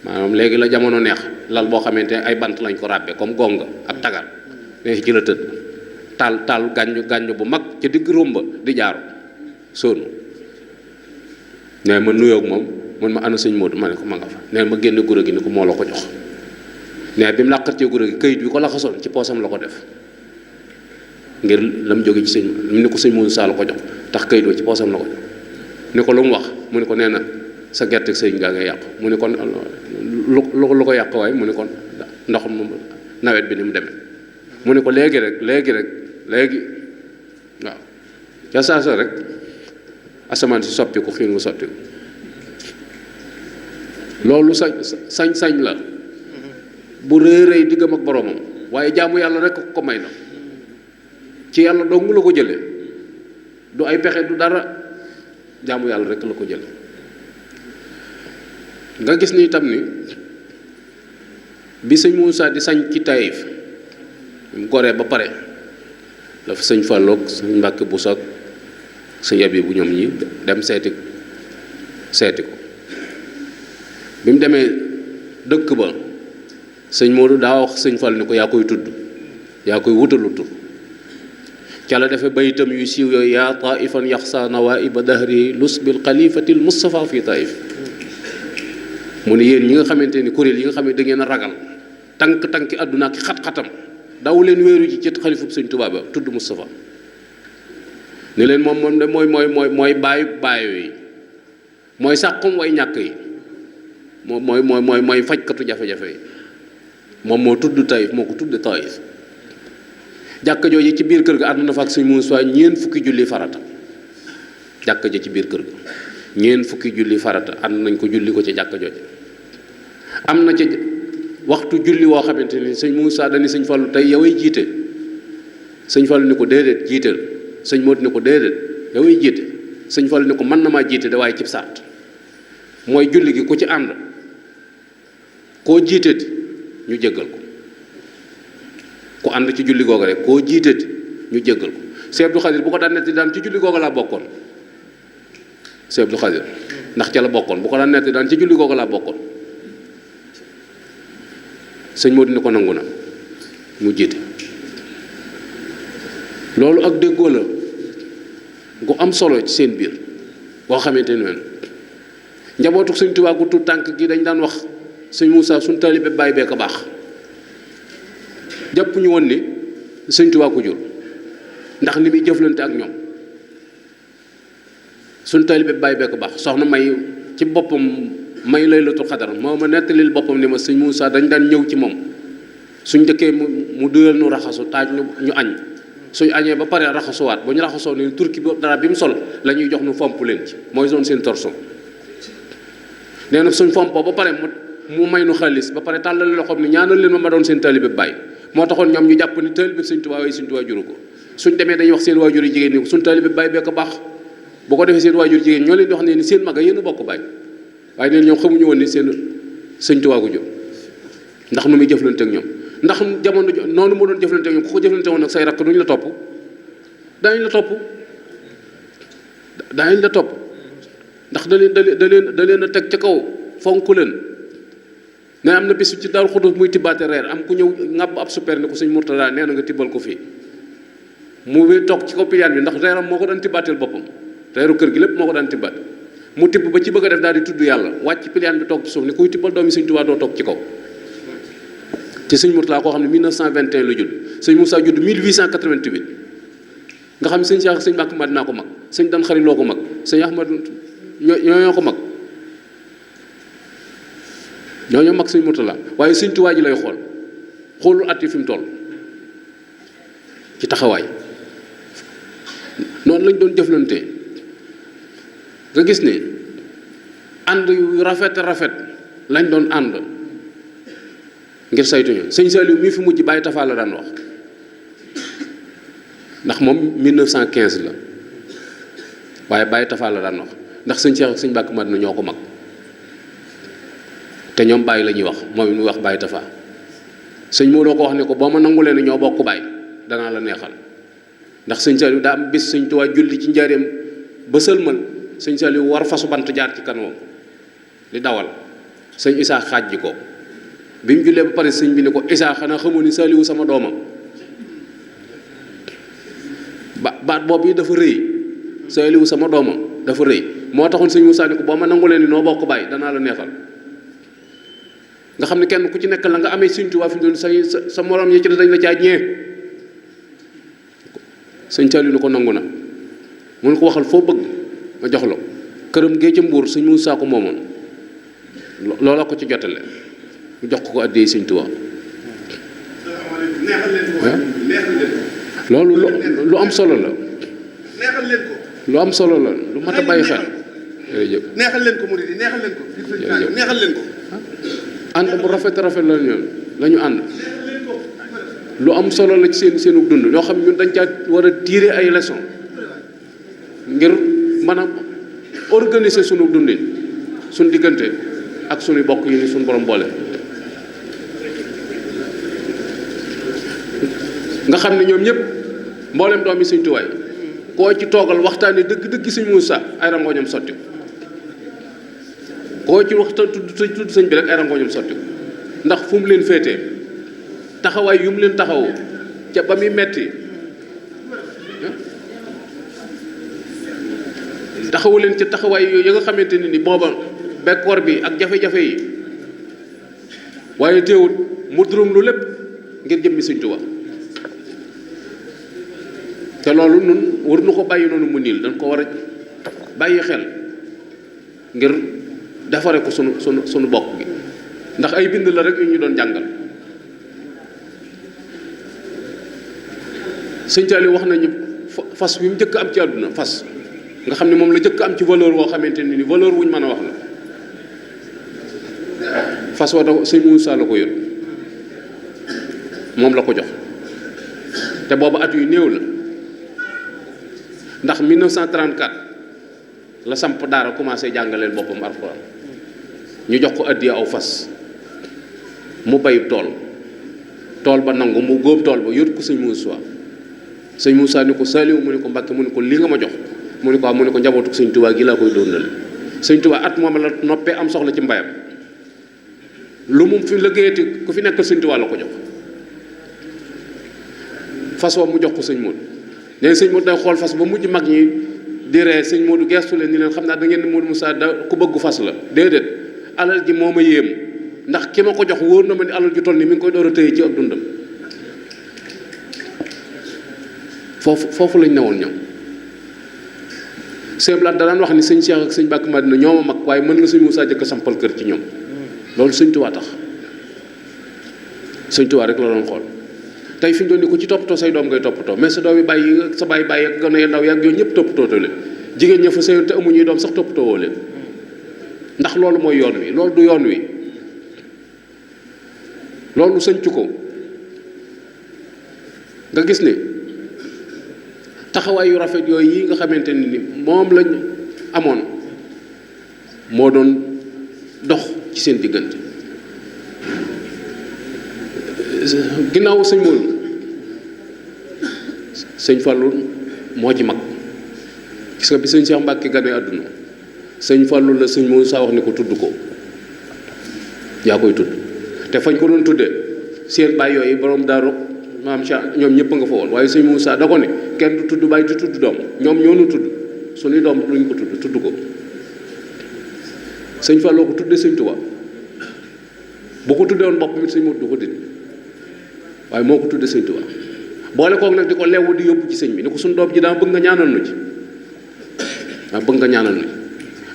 maanaam léegi la jamono neex lal boo xamante ne ay bant lañ ko ràbbe comme gonga ak tagar ne ci la tëdd taal gàññu bu mag ca digg rumba di jaaru sóonu nee ma nuyoog moom mun ma ana sëñ Modou ma ne ko ma nga fa nee ma génne gura gi ni ko moo la ko jox nee bi mu làqatee gura gi këyit bi ko laxasoon ci poosam la ko def ngir la mu jóge ci sëñ mu ne ko sëñ Modou Sall ko jox tax këyit wa ci poosam la ko jox ni ko lu mu wax mu ne ko nee na sa gerte sëñ gaa ngay yàqu mu ne kon lu ko yàq waaye mu ne kon ndox nawet bi ni mu demee mu ne ko léegi waaw ca saasa rek asamaan si soppiku xiin wu sottiku loolu sañ-sañ la bu rëy diggam ak boromam waaye jaamu yàlla rek ko may na ci yàlla dong la ko jële du ay pexe du dara jaamu yàlla rek la ko jële nga gis ni itam ni bi sëñ Moussa di sañ ci Taïf mu goree ba pare dafa sëñ Falloog sëñ Mbàkke bu soog sëñ Abi bu ñoom ñi dem seeti ko bi mu demee dëkk ba sëñ Modou daa wax sëñ Fall ni ko yaa koy tudd yaa koy wutalu tur ca la defee bayitam yu siiw yooyu yaa taifan yaxsa nawaiba dahri lus bil xalifatil Mustafa fi Taïf mu ne yéen ñi nga xamante ni kuréel yi nga xam ne da ngeen a ragal tànki àdduna ak xat-xatam daw leen wéeru ji ci xalifub sëñ Tuubaa ba tudd Moustapha ne leen moom de mooy baayu yi mooy sàqum way ñàkk yi mooy fajkatu jafe-jafe yi moom moo tudd Taïf moo ko tudd Taïf jàkka jooju ci biir kër ga ànd na fa ak sëñ Moussa ñeent fukki julli farata jàkka ja ci biir kër ga ñeent fukki julli farata ànd nañ ko julli ko ci jàkka jooju am na ci waxtu julli woo xamante ni sëñ Moussa dani sëñ Fallu tey yoway jiite sëñ Fallu ni ko déedéet jiiteel sëñ Modou ni ko déedéet yoway jiite sëñ Fallu ni ko mën na maa jiite da waaye cib sart mooy julli gi ku ci ànd koo jiiteeti ñu jéggal ko ku ànd ci julli googu rek koo jiiteeti ñu jéggal ko Sëñ Abdou Khadir bu ko daan netti daan ci julli googu laa bokkoon Sëñ Abdou Khadir ndax ca la bokkoon bu ko daan netti daan ci julli googu laa bokkoon sëñ Modou ni ko nangu na mu jiite loolu ak déggoo la gu am solo ci seen biir boo xamante ne njabootu sëñ Tuubaa gu tuut tànk gi dañ daan wax sëñ Moussa suñ taalibe bàyyi bee ko baax jàpp ñu woon ni sëñ Tuubaa ko jur ndax ni muy jëflante ak ñoom suñ taalibe bàyyi bee ko baax soxna may ci boppam may laylatul xadar moo ma nettalil boppam ni ma sëñ Moussa dañ daan ñëw ci moom suñ dëkkee mu duyal nu raxasu taaj ñu añ suñ añee ba pare raxasuwaat bu ñu raxasoo ni turki bi dara bi mu sol la ñuy jox nu fomp leen ci mooy zone seen torson nee na suñ fompoo ba pare mu may nu xaalis ba pare tàllal loxoom ni ñaanal leen ma doon seen taalibe bàyyi moo taxoon ñoom ñu jàpp ni taalibe sëñ Tuubaa waaye sëñ Tuubaa juru ko suñ demee dañuy wax seen waajur yi jigéen ni ko suñ taalibe bàyyi bee ko baax bu ko defee seen waajur jigéen ñoo leen di wax ne ni seen mag a yéen a bokk bàyyi waaye neen ñoom xamuñu woon ni seen sëñ Tuubaa ko jur ndax nu muy jëflante ak ñoom ndax jamono noonu mu doon jëflante ak ñoom ku ko jëflante woon ak say rakk duñ la topp daañu la topp ndax da leen a teg ca kaw fonk leen ne am na bis ci Daaru Xudoos muy tibbaate reer am ku ñëw ŋàbb ab super ni ko sëñ Murtada nee na nga tibbal ko fii mu toog ci kaw piliyaan bi ndax reeram moo ko daan tibbaateel boppam reeru kër gi lépp moo ko daan tibbaat mu tibb ba ci bëgg a def daal di tudd yàlla wàcc piliyaan bi toog ci suuf ni kuy tibbal doomi sëñ Tuubaa doo toog ci kaw ci sëñ Murtada koo xam ne 1921 la judd sëñ Moussa judd 1888 nga xam ne sëñ Cheikh sëñ Mbàkke Madina ko mag sëñ Dan Xari Loo ko mag sëñ Ahmad ñoo ko mag ñoo mag sëñ Murtada waaye sëñ Tuubaa ji lay xoolul at yi fi mu toll ci taxawaay noonu lañ doon jëflante nga gis ne ànd yu rafet lañ doon ànd ngir saytuñu sëñ Saliou mii fi mujj Baye Tafa la daan wax ndax moom 1915 la waaye Baye Tafa la daan wax ndax sëñ Cheikh ak sëñ Mbàkke Madina ñoo ko mag te ñoom Baye la ñuy wax moom it muy wax Baye Tafa sëñ moo doo ko wax ne ko boo ma nangu leen ñoo bokk Baye danaa la neexal. ndax sëñ Saliou daa am bis sëñ Tuubaa julli ci njaareem ba sëlmal sëñ Saliou war fasu bant jaar ci kanamam di dawal sëñ Isaa xaaj ji ko bi mu jullee ba pare sëñ bi ne ko Isaa xanaa xamoo ni Saliou sama doomam baat boobu yi dafa rëy Saliou sama doomam dafa rëy moo taxoon sëñ Moussa ni ko boo ma nangu leen ni noo bokk bàyyi danaa la neexal. nga xam ne kenn ku ci nekk la nga amee sëñ Tuubaa fi mu doon sa morom ñi ci dañ la caa ñee. sëñ Saliou ni ko nangu na mun ko waxal foo bëgg ma jox la këram gee ca Mbuur sëñ Moussa ko moomoon loola ko ci jotale mu jox ko addee sëñ Tuubaa. loolu lu am solo la. neexal leen ko. lu am solo la lu mat a bàyyi xel. jërëjëf neexal leen ko murid yi neexal leen ko. neexal leen ko. ànd bu rafet la ñu ànd. lu am solo la ci seenu dund ñoo xam ñun dañ caa war a tirer ay leçons ngir mën a organiser sunu dundin sunu diggante ak sunu bokk yi ni sunu borom boole. nga xam ne ñoom ñëpp mboolem doomi Sëñ Tuubaa koo ci toogal waxtaanee dëgg-dëgg Sëñ Muusaa ay rangooñam sotti koo ci waxtaan tudd sëñ bi rek ay rangooñam sotti ndax fu mu leen féetee. taxawaay yu mu leen taxaw ca ba muy metti taxawu leen ca taxawaay yooyu ya nga xamante ni booba bekkoor bi ak jafe-jafe yi waaye teewut mu durum lu lépp ngir jëmmi Sëñ Tuubaa te loolu nun war nu ko bàyyi noonu mu niil dañ ko war a bàyyi xel ngir defare ko sunu bokk gi ndax ay bind la rek yu ñu doon jàngal. sëñ Saliou wax nañu fas wi mu njëkk am ci àdduna fas nga xam ne moom la njëkk am ci valeur boo xamante ni valeur wuñ mën a wax la fas wa da sëñ Moussa la ko yor moom la ko jox te boobu at yu néew la ndax 1934 la samp daara commencé jàngaleel boppam alxuraan ñu jox ko addiya aw fas mu bay tool ba nangu mu góob tool ba yor ko sëñ Moussa. sëñ Moussa ni ko Saliou mu ni ko Mbàkke mu ni ko li nga ma jox mu ni ko waaw mu ni ko njabootu sëñ Tuubaa gi laa koy dóornale sëñ Tuubaa at moom la noppee am soxla ci mbayam lu mu fi liggéeyati ku fi nekkal sëñ Tuubaa la ko jox fas wa mu jox ko sëñ Modou nee sëñ Modou day xool fas ba mujj mag ñi di ree sëñ Modou gestu leen ni leen xam naa da ngeen ni Modou Moussa da ku bëgg fas la déedéet alal ji moo ma yéem ndax ki ma ko jox wóor na ma ni alal ju toll ni mi ngi koy door a tëye ci ak dundam foofu lañ newoon ñoom sëñ Blaat da daan wax ni sëñ Cheikh ak sëñ Bakk Madina ñoo ma mag waaye mën nga sëñ Moussa jëkk sampal kër ci ñoom loolu sëñ Tuubaa tax sëñ Tuubaa rek la doon xool tey fi ñu doon ni ku ci toppatoo say doom ngay toppatoo mais sa doom yi bàyyi yi sa bàyyi ak gone yu ndaw yaag yooyu ñëpp toppatoo te leen jigéen ña fa sëyoon te amuñuy doom sax toppatoo woo leen ndax loolu mooy yoon wi loolu du yoon wi loolu sëñcu ko nga gis ne taxawaay yu rafet yooyu yi nga xamante ni moom lañ amoon moo doon dox ci seen diggante ginnaaw sëñ Modou sëñ Fallou moo ci mag gis nga bi sëñ Cheikh Mbacke gane àdduna sëñ Fallou la sëñ Modou saa wax ni ko tudd ko yaa koy tudd te fañ ko doon tuddee seen baay yooyu borom daaru maam Cheikh ñoom ñëpp nga fa woon waaye sëñ Moussa da ko ne kenn du tudd baay du tudd doom ñoom ñoo nu tudd suñuy doom luñ ko tudd ko sëñ Fallou ko tuddee sëñ Touba bu ko tuddee woon bopp mi sëñ Modou du ko dindi waaye moo ko tuddee sëñ Touba boole koog nag di ko lew di yóbbu ci sëñ bi ni ko suñu doom ji daa bëgg nga ñaanal nu ci bëgg nga ñaanal nu ci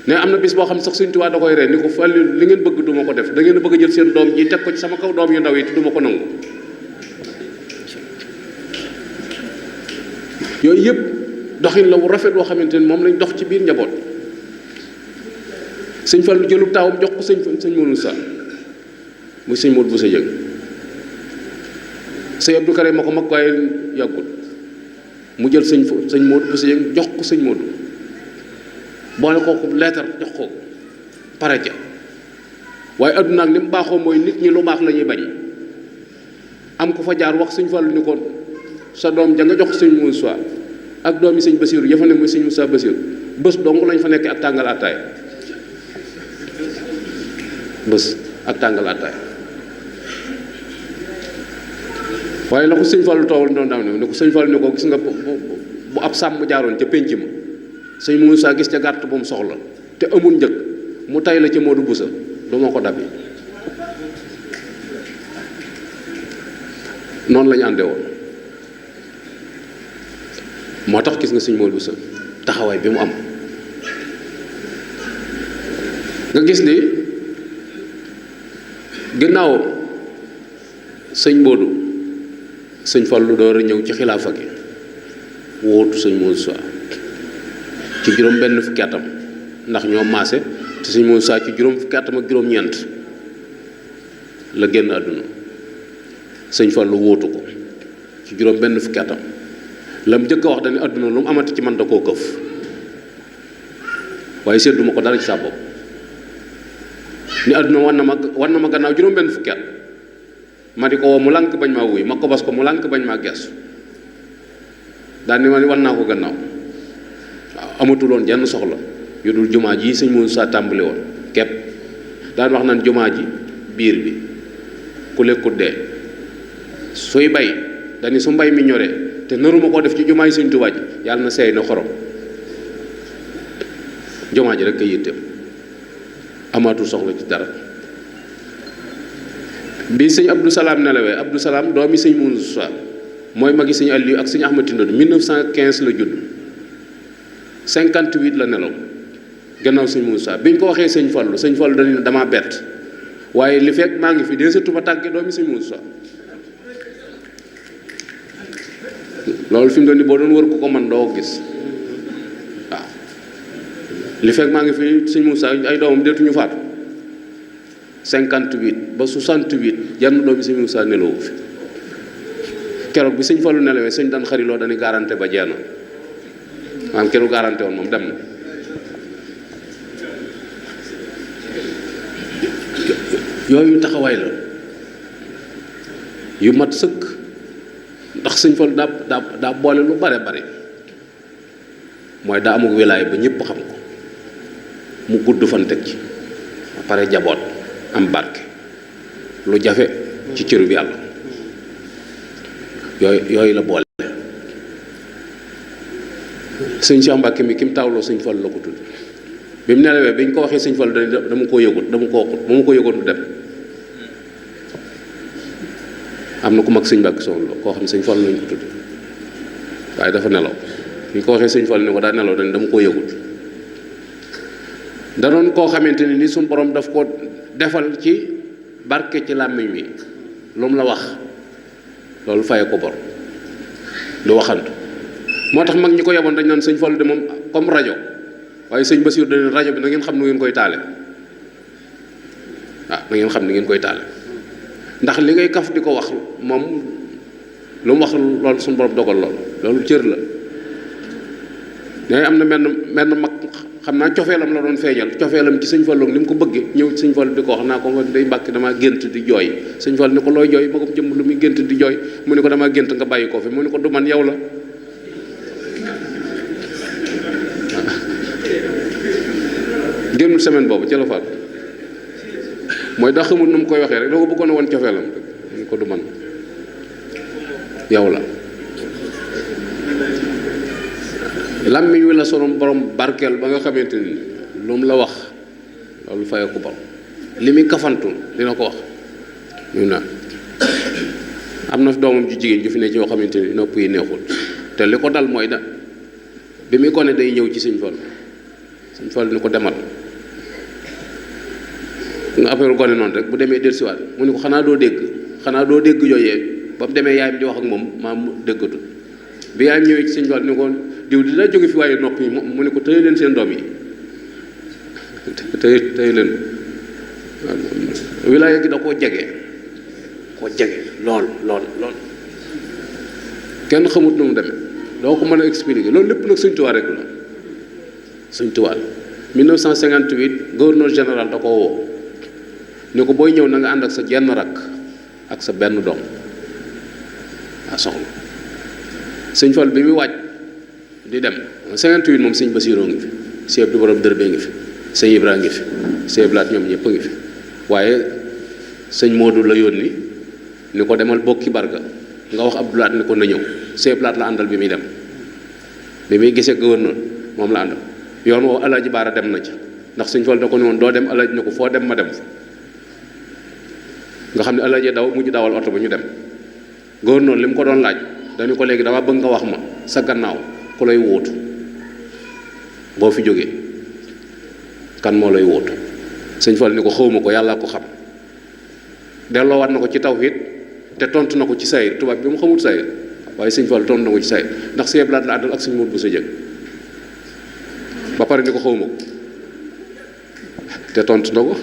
ne am na bis boo xam ne sax sëñ Touba da koy ree ni ko Fallou li ngeen bëgg du ma ko def da ngeen bëgg a jël seen doom ji teg ko ci sama kaw doom yu ndaw yi te du ma ko nangu yooyu yëpp doxin la wu rafet woo xamante ni moom lañ dox ci biir njaboot sëñ Fallou jëlub taawam jox ko sëñ Modou Moussa muy sëñ Modou Bousso Dieng sëñ Abdou Karim ma ko mag waaye yàggul mu jël sëñ Modou Bousso Dieng jox ko sëñ Modou boole kooku leetar jox ko pare ja waaye adduna ak ni mu baaxoo mooy nit ñi lu baax la ñuy bañ am ko fa jaar wax sëñ Fallou ni ko sa doom ja nga jox sëñ Moussa ak doomi sëñ Basiiru ya fa ne muy sëñ Moussa Basiiru bés dong lañ fa nekk ak tàngal attaay bés ak tàngal attaay waaye la ko sëñ Fallu toowal doon daaw ne ko sëñ Fallu ne ko gis nga bu ab sàmm jaaroon ca pénc ma sëñ Moussa gis ca gàtt bu mu soxla te amul njëg mu tay la ca Modou Boussa du ma ko dabi noonu la ñu àndee woon moo tax gis nga sëñ Modou Boussa taxawaay bi mu am nga gis ni ginnaaw sëñ Modou sëñ Fallu door a ñëw ci xilaafa gi wóotu sëñ Moussa ci juróom benn fukki atam ndax ñoo maase te sëñ Moussa ci juróom fukki atam ak juróom-ñeent la génn àdduna sëñ Fallu wóotu ko ci juróom benn fukki atam la mu njëkk a wax dañu àdduna lu mu amati ci man da koo këf waaye sedduma ko dara ci sa bopp ni àdduna wan na ma gannaaw juróom benn fukki at ma di ko woo mu lànk bañ maa wuy ma ko bas ko mu lànk bañ maa gestu daal ni ma ni wan naa ko gannaaw waaw amatuloon jenn soxla yu dul jumaa ji sëñ Moussa tàmbali woon képp daan wax naan jumaa ji biir bi ku lekkut dee suy bay dañu su mbay mi ñoree te naruma koo def ci jumaa yi sëñ Tuubaa ji yàlla na seey na xorom jumaa ji rek a yitteem amaatul soxla ci dara bi sëñ Abdou Salaam nelawee Abdou Salaam doomi sëñ Moussa mooy magi sëñ Aliou ak sëñ Ahmad Tindoodi 1915 la judd 58 la nelaw gannaaw sëñ Moussa biñ ko waxee sëñ Fallu dañu ne damaa bett waaye li fekk maa ngi fi dee surtout ma tàggee doomi sëñ Moussa loolu fi mu doon ni boo doon wër ku ko man doo gis waaw li fekk maa ngi fi sëñ Moussa ay doomam deetuñu faatu 58 ba 68 yenn doomi sëñ Moussa nelawu fi keroog bi sëñ Fallu nelawee sëñ daan xariloo dañuy garanté ba jeena maanaam kenn garanté woon moom dem na yooyu taxawaay la yu mat sëkk ndax sëñ Fallu daa boole lu bare bare mooy daa amuk wilaay ba ñëpp xam ko mu gudd fan teg ci ba pare jaboot am barke lu jafe ci cërub yàlla yooyu la boole sëñ Cheikh Mbacke mi ki mu taawloo sëñ Fallu la ko tudd bi mu nelawee bi ñu ko waxee sëñ Fallu dama koo yëgut dama koo waxut ba ma ko yëgoon du dem am na ku mag sëñ Mbacke Sow la koo xam ne sëñ Fallu lañ ko tudd waaye dafa nelaw bi ñu ko waxee sëñ Fallu ne ko daa nelaw dañ dama koo yëgut da doon koo xamante ni suñu borom daf ko defal ci barke ci làmmiñ wi lu mu la wax loolu faye ko bor du waxantu moo tax mag ñi ko yeboon dañ naan sëñ Fallu de moom comme rajo waaye sëñ Basiiru dañ rajo bi na ngeen xam nu ngeen koy taale waaw na ngeen xam ni ngeen koy taale ndax li ngay kaf di ko wax moom lu mu wax loolu suñu borom dogal loolu cër la ne am na menn mag xam naa cofeelam la doon feeñal cofeelam ci sëñ Fallu ni mu ko bëggee ñëw ci sëñ Fallu di ko wax naa ko day Mbàkke damaa gént di jooy sëñ Fallu ni ko looy jooy ba ko jëm lu muy gént di jooy mu ne ko damaa gént nga bàyyi ko fi mu ne ko du man yow la génnul semaine boobu ci la faat mooy daa xamul nu mu koy waxee rek doo ko bëggoon a woon cofeelam rek mu ne ko du man yow la làmmiñ wi la sunu borom barkeel ba nga xamante ni lu mu la wax loolu faye ko borom li muy kafantu dina ko wax ñu naan am na doomam ju jigéen ju fi ne ci yoo xamante ni nopp yi neexul te li ko dal mooy bi muy gone day ñëw ci sëñ Fallu ni ko demal nga affaire gone noonu rek bu demee dellusiwaat mu ne ko xanaa doo dégg yooyee ba mu demee yaayam di wax ak moom maam déggatul bi yaayam ñëwee ci sëñ Fallu ni ko diw dina jóge fi waaye nopp yi mu ne ko tëye leen seen doom yi tëye leen wilaaya gi da koo jege lool kenn xamut nu mu demee doo ko mën a expliquer loolu lépp nag Sëñ Tuubaa rek la Sëñ Tuubaa 1958 gouverneur général da ko woo ne ko booy ñëw na nga ànd ak sa jenn rakk ak sa benn doom waa soxla sëñ Fall bi muy wàcc di dem 58 moom sëñ Basiiroo ngi fi sëñ Abdou borom dërbee ngi fi sëñ Ibra ngi fi sëñ Blaat ñoom ñëpp a ngi fi waaye sëñ Modou la yónni ni ko demal bokki barga nga wax Abdou Lahat ni ko na ñëw sëñ Blaat la àndal bi muy dem bi muy gisee gouverneur moom la àndal yoon woo Alaaji Baara dem na ci ndax sëñ Fall da ko ne woon doo dem Alaaji ne ko foo dem ma dem fa nga xam ne Alaaji daw mujj dawal oto ba ñu dem gouverneur li mu ko doon laaj dañu ko léegi dama bëgg nga wax ma sa gannaaw ku lay wóotu boo fi jógee kan moo lay wóotu sëñ Fall ni ko xawma ko yàlla ko xam delloowaat na ko ci tawhid te tontu na ko ci sayir tubaab bi mu xamul sayir waaye sëñ Fall tontu na ko ci sayir ndax sëñ Blaat la àndal ak sëñ Modou bu sa jëg ba pare ni ko xawma ko te tontu na ko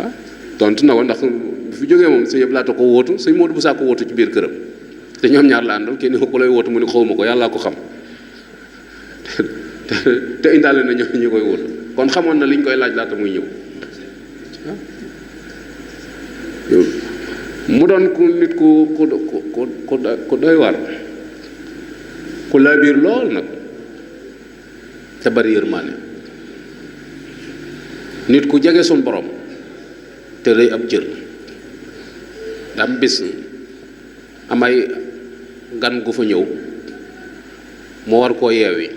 ah tontu na ko ndax bu fi jógee moom sëñ Blaat ko wóotu sëñ Modou bu saa ko wóotu ci biir këram te ñoom ñaar la àndal kenn ku lay wóotu mu ne xawma ko yàlla ko xam te indaale na ñi koy wóotu kon xamoon na liñ koy laaj laata muy ñëw mu doon ku nit ku doy war ku laa biir lool nag te bari yërmaane nit ku jege suñ borom te rëy ab cër dam bis amay gan gu fa ñëw moo war koo yeewi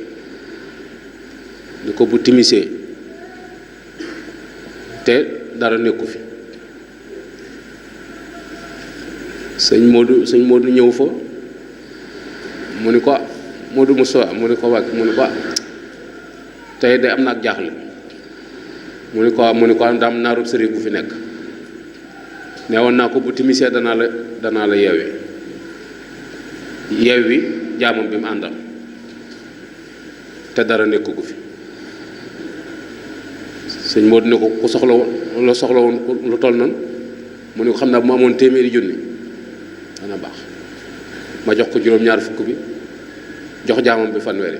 ni ko bu timisee te dara nekku fi sëñ Modou ñëw fa mu ni ko Modou Moussa mu ni ko wàgg mu ni ko tey de am na ak jaaxle mu ni ko am naarub sëriñ bu fi nekk nee woon naa ko bu timisee danaa la yeewi jaamam bi mu àndal te dara nekku ko fi sëñ Modou ne ko ku soxla woon lu toll noonu mu ni ko xam naa bu ma amoon téeméeri junni dana baax ma jox ko juróom-ñaar fukk bi jox jaamam bi fanweeri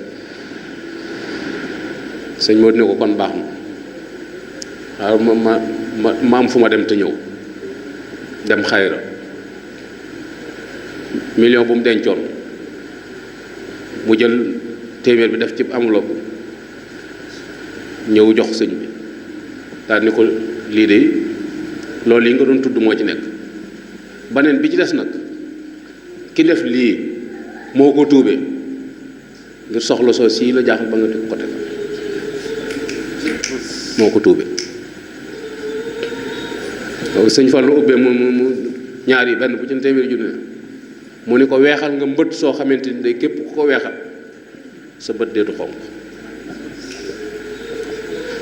sëñ Modou ne ko kon baax na waaw ma am fu ma dem te ñëw dem xayra million bu mu dencoon mu jël téeméer bi def ci enveloppe ñëw jox sëñ bi daal ni ko lii de loolu yi nga doon tudd moo ci nekk baneen bi ci des nag ki def lii moo ko tuubee ngir soxla soo sii la jaaxal ba nga di ko tegal moo ko tuubee sëñ Fallu ubbee mu ñaar yi benn bu ci téeméeri junne mu ni ko weexal nga mbët soo xamante ni day képp ku ko weexal sa bët deetu xonq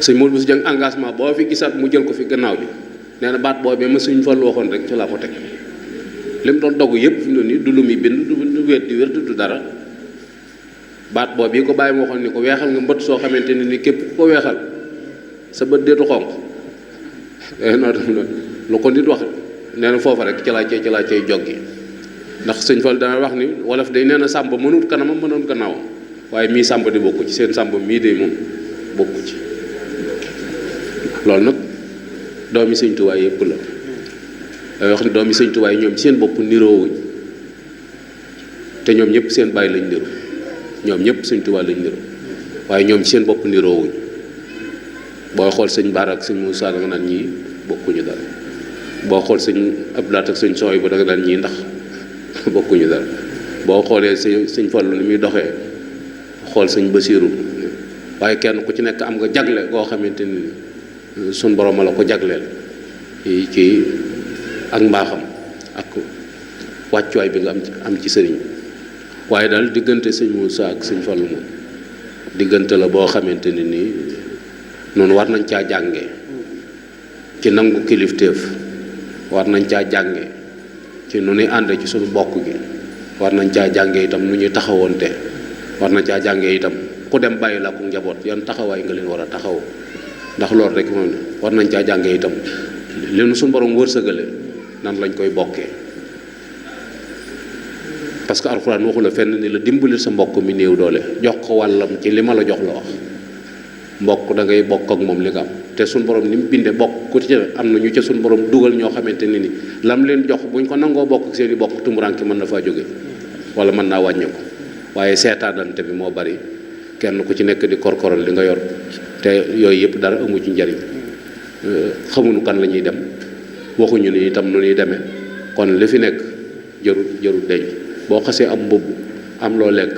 sëñ Modou bu si jàng engagement boo fi gisaat mu jël ko fi gannaaw bi nee na baat boobee ma sëñ Fallu waxoon rek ci laa ko teg li mu doon dogg yëpp fi mu doon nii du lu muy bind du wéet di wér du dara baat boobu yi ko bàyyi ma waxoon ni ko weexal nga mbët soo xamante ni képp ku ko weexal sa bët deetu xonq noonu lu ko nit wax nee na foofa rek ci laa cay joggi ndax sëñ Fall dana wax ni wolof day nee na sàmba mënut kanamam mënoon gannaawam waaye mii sàmba di bokku ci seen sàmba mii de moom bokku ci loolu nag doomi sëñ Tuubaa yëpp la day wax ni doomi sëñ Tuubaa yi ñoom ci seen bopp niroowuñ te ñoom ñëpp seen bàyyi lañ niroo ñoom ñëpp sëñ Tuubaa lañ niroo waaye ñoom ci seen bopp niroowuñ boo xool sëñ Baara ak sëñ Moussa da nga naan ñii bokkuñu dara boo xool sëñ Abdou Lahat ak sëñ Sooy bu da nga naan ñii ndax bokkuñu dara boo xoolee sëñ Fallu ni muy doxee xool sëñ Basiiru waaye kenn ku ci nekk am nga jagle goo xamante ni suñ borom la ko jagleel ci ak mbaaxam ak wàccuwaay bi nga am ci sëriñ waaye daal diggante sëñ Moussa ak sëñ Fallu moom diggante la boo xamante ni nii noonu war nañ caa jànge ci nangu kilifteef war nañ caa jànge ci nu ñuy ànd ci suñu bokk gi war nañ caa jànge itam nu ñuy taxawoonte war nañ caa jànge itam ku dem bàyyi la ku njaboot yan taxawaay nga leen war a taxaw ndax loolu rek moom war nañ caa jànge itam leen suñu borom wërsëgale nan lañ koy bokkee parce que alxuraan waxu la fenn ni la dimbali sa mbokk mi néew doole jox ko wàllam ci li ma la jox la wax mbokk da ngay bokk ak moom li nga am te suñ borom ni mu bindee bokk ku ci am na ñu ca suñ borom dugal ñoo xamante ne ni lam leen jox buñ ko nangoo bokk ak seen i bokk tumuranke mën na faa jóge wala mën naa wàññeeku waaye seetaanante bi moo bari kenn ku ci nekk di korkoral li nga yor te yooyu yëpp dara amu ci njariñ xamuñu kan la ñuy dem waxuñu ni itam nu ñuy demee kon li fi nekk jëru denc boo xasee am mbubb am loo lekk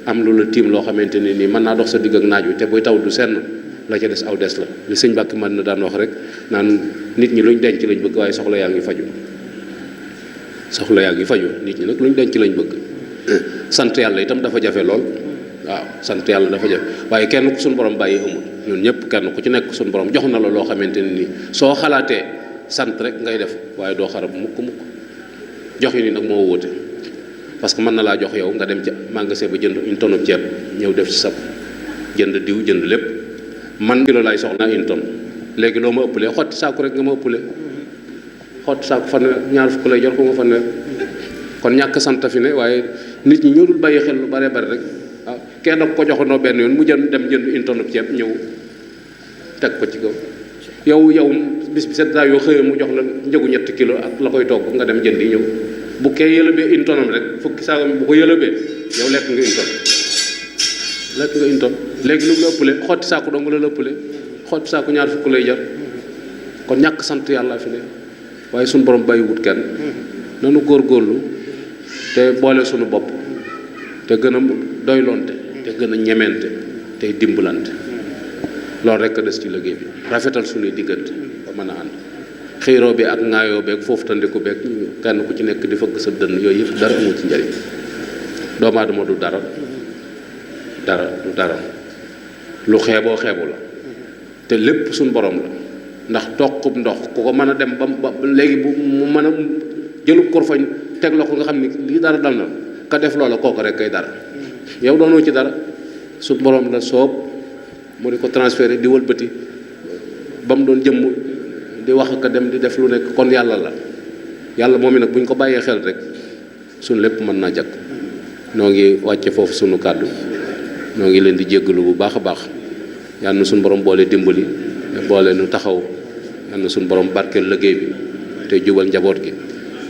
am lu la tiim loo xamante ne nii mën naa dox sa digg ak naaj wi te buy taw du senn la ca des aw des la li sëñ Mbàkke mën na daan wax rek naan nit ñi luñ denc lañ bëgg waaye soxla yaa ngi faju nit ñi nag luñ denc lañ bëgg sant yàlla itam dafa jafe lool waaw sant yàlla dafa jafe waaye kenn ku suñu borom bàyyi amul ñun ñëpp kenn ku ci nekk suñu borom jox na la loo xamante ne nii soo xalaatee sant rek ngay def waaye doo xarab mukk jox yi ni nag moo wóote parce que mën na laa jox yow nga dem ca magasin ba jënd une tonne ceeb ñëw def ci sab jënd diw jënd lépp man kilo laay soxla une tonne léegi loo ma ëppalee xotti saaku rek nga ma ëppalee xotti saaku fanweer ñaar fukk lay jor ko ma fanweer kon ñàkk sant fi ne waaye nit ñi ñoo dul bàyyi xel lu bare bari rek waaw kenn ko joxonoo benn yoon mu jënd dem jënd une tonne ceeb ñëw teg ko ci kaw yow bis bi set daa yoo xëyee mu jox la njëgu 7 kilo ak la koy togg nga dem jënd yi ñëw bu kee yëlëbee une tonne rek fukki saako bu ko yëlëbee yow lekk nga une tonne léegi lu mu la ëppale xotti saako dong la ëppale xotti saako ñaar fukk lay jar kon ñàkk sant yàlla fi ne waaye suñu borom bàyyiwut kenn nanu góorgóorlu te boole suñu bopp te gën a doylonte te gën a ñemente tey dimbalante loolu rek a des ci liggéey bi rafetal suñuy diggante ba mën a ànd xiiroo bi ak ŋaayoo beeg foofu tandiku beeg kenn ku ci nekk di fëgg sa dënn yooyu yëpp dara amul ci njariñ doomu aadama du dara lu xeeboo xeebu la te lépp suñ borom la ndax toqub ndox ku ko mën a dem ba léegi bu mu mën a jëlub kurfañ teg la ko nga xam ni lii dara dal na ka def loola kooku rek kay dara yow doonoo ci dara suñ borom la soob mu di ko transféré di wëlbati ba mu doon jëmm di wax ak dem di def lu nekk kon yàlla la yàlla moom i nag bu ñu ko bàyyee xel rek suñ lépp mën naa jag noo ngi wàcce foofu sunu kàddu noo ngi leen di jéggalu bu baax a baax yal na suñu borom boole dimbali boole nu taxaw yal na suñu borom barkeel liggéey bi te jubal njaboot gi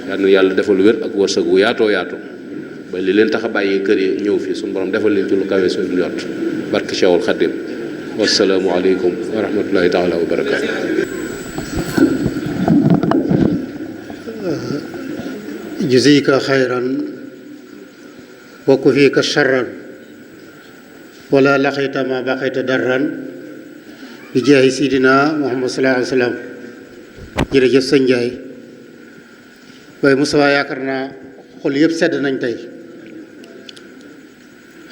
yal na yàlla defal wér ak wërsëg wu yaatoo yaatu ba li leen tax a bàyyi kër yi ñëw fii suñu borom defal leen ci lu kawe suñu njort barke Cheikhul Khadim wassalaamu aleykum wa rahmatullahi taala wa barakaatu. jazika xayran wa kufika charran wala laxita ma baqayta darran bi jaahi sidina Muhammad sallallahu alayhi wa sallam. jërëjëf sëñ Ndiaye waaye Moustapha yaakaar naa xol yëpp sedd nañ tey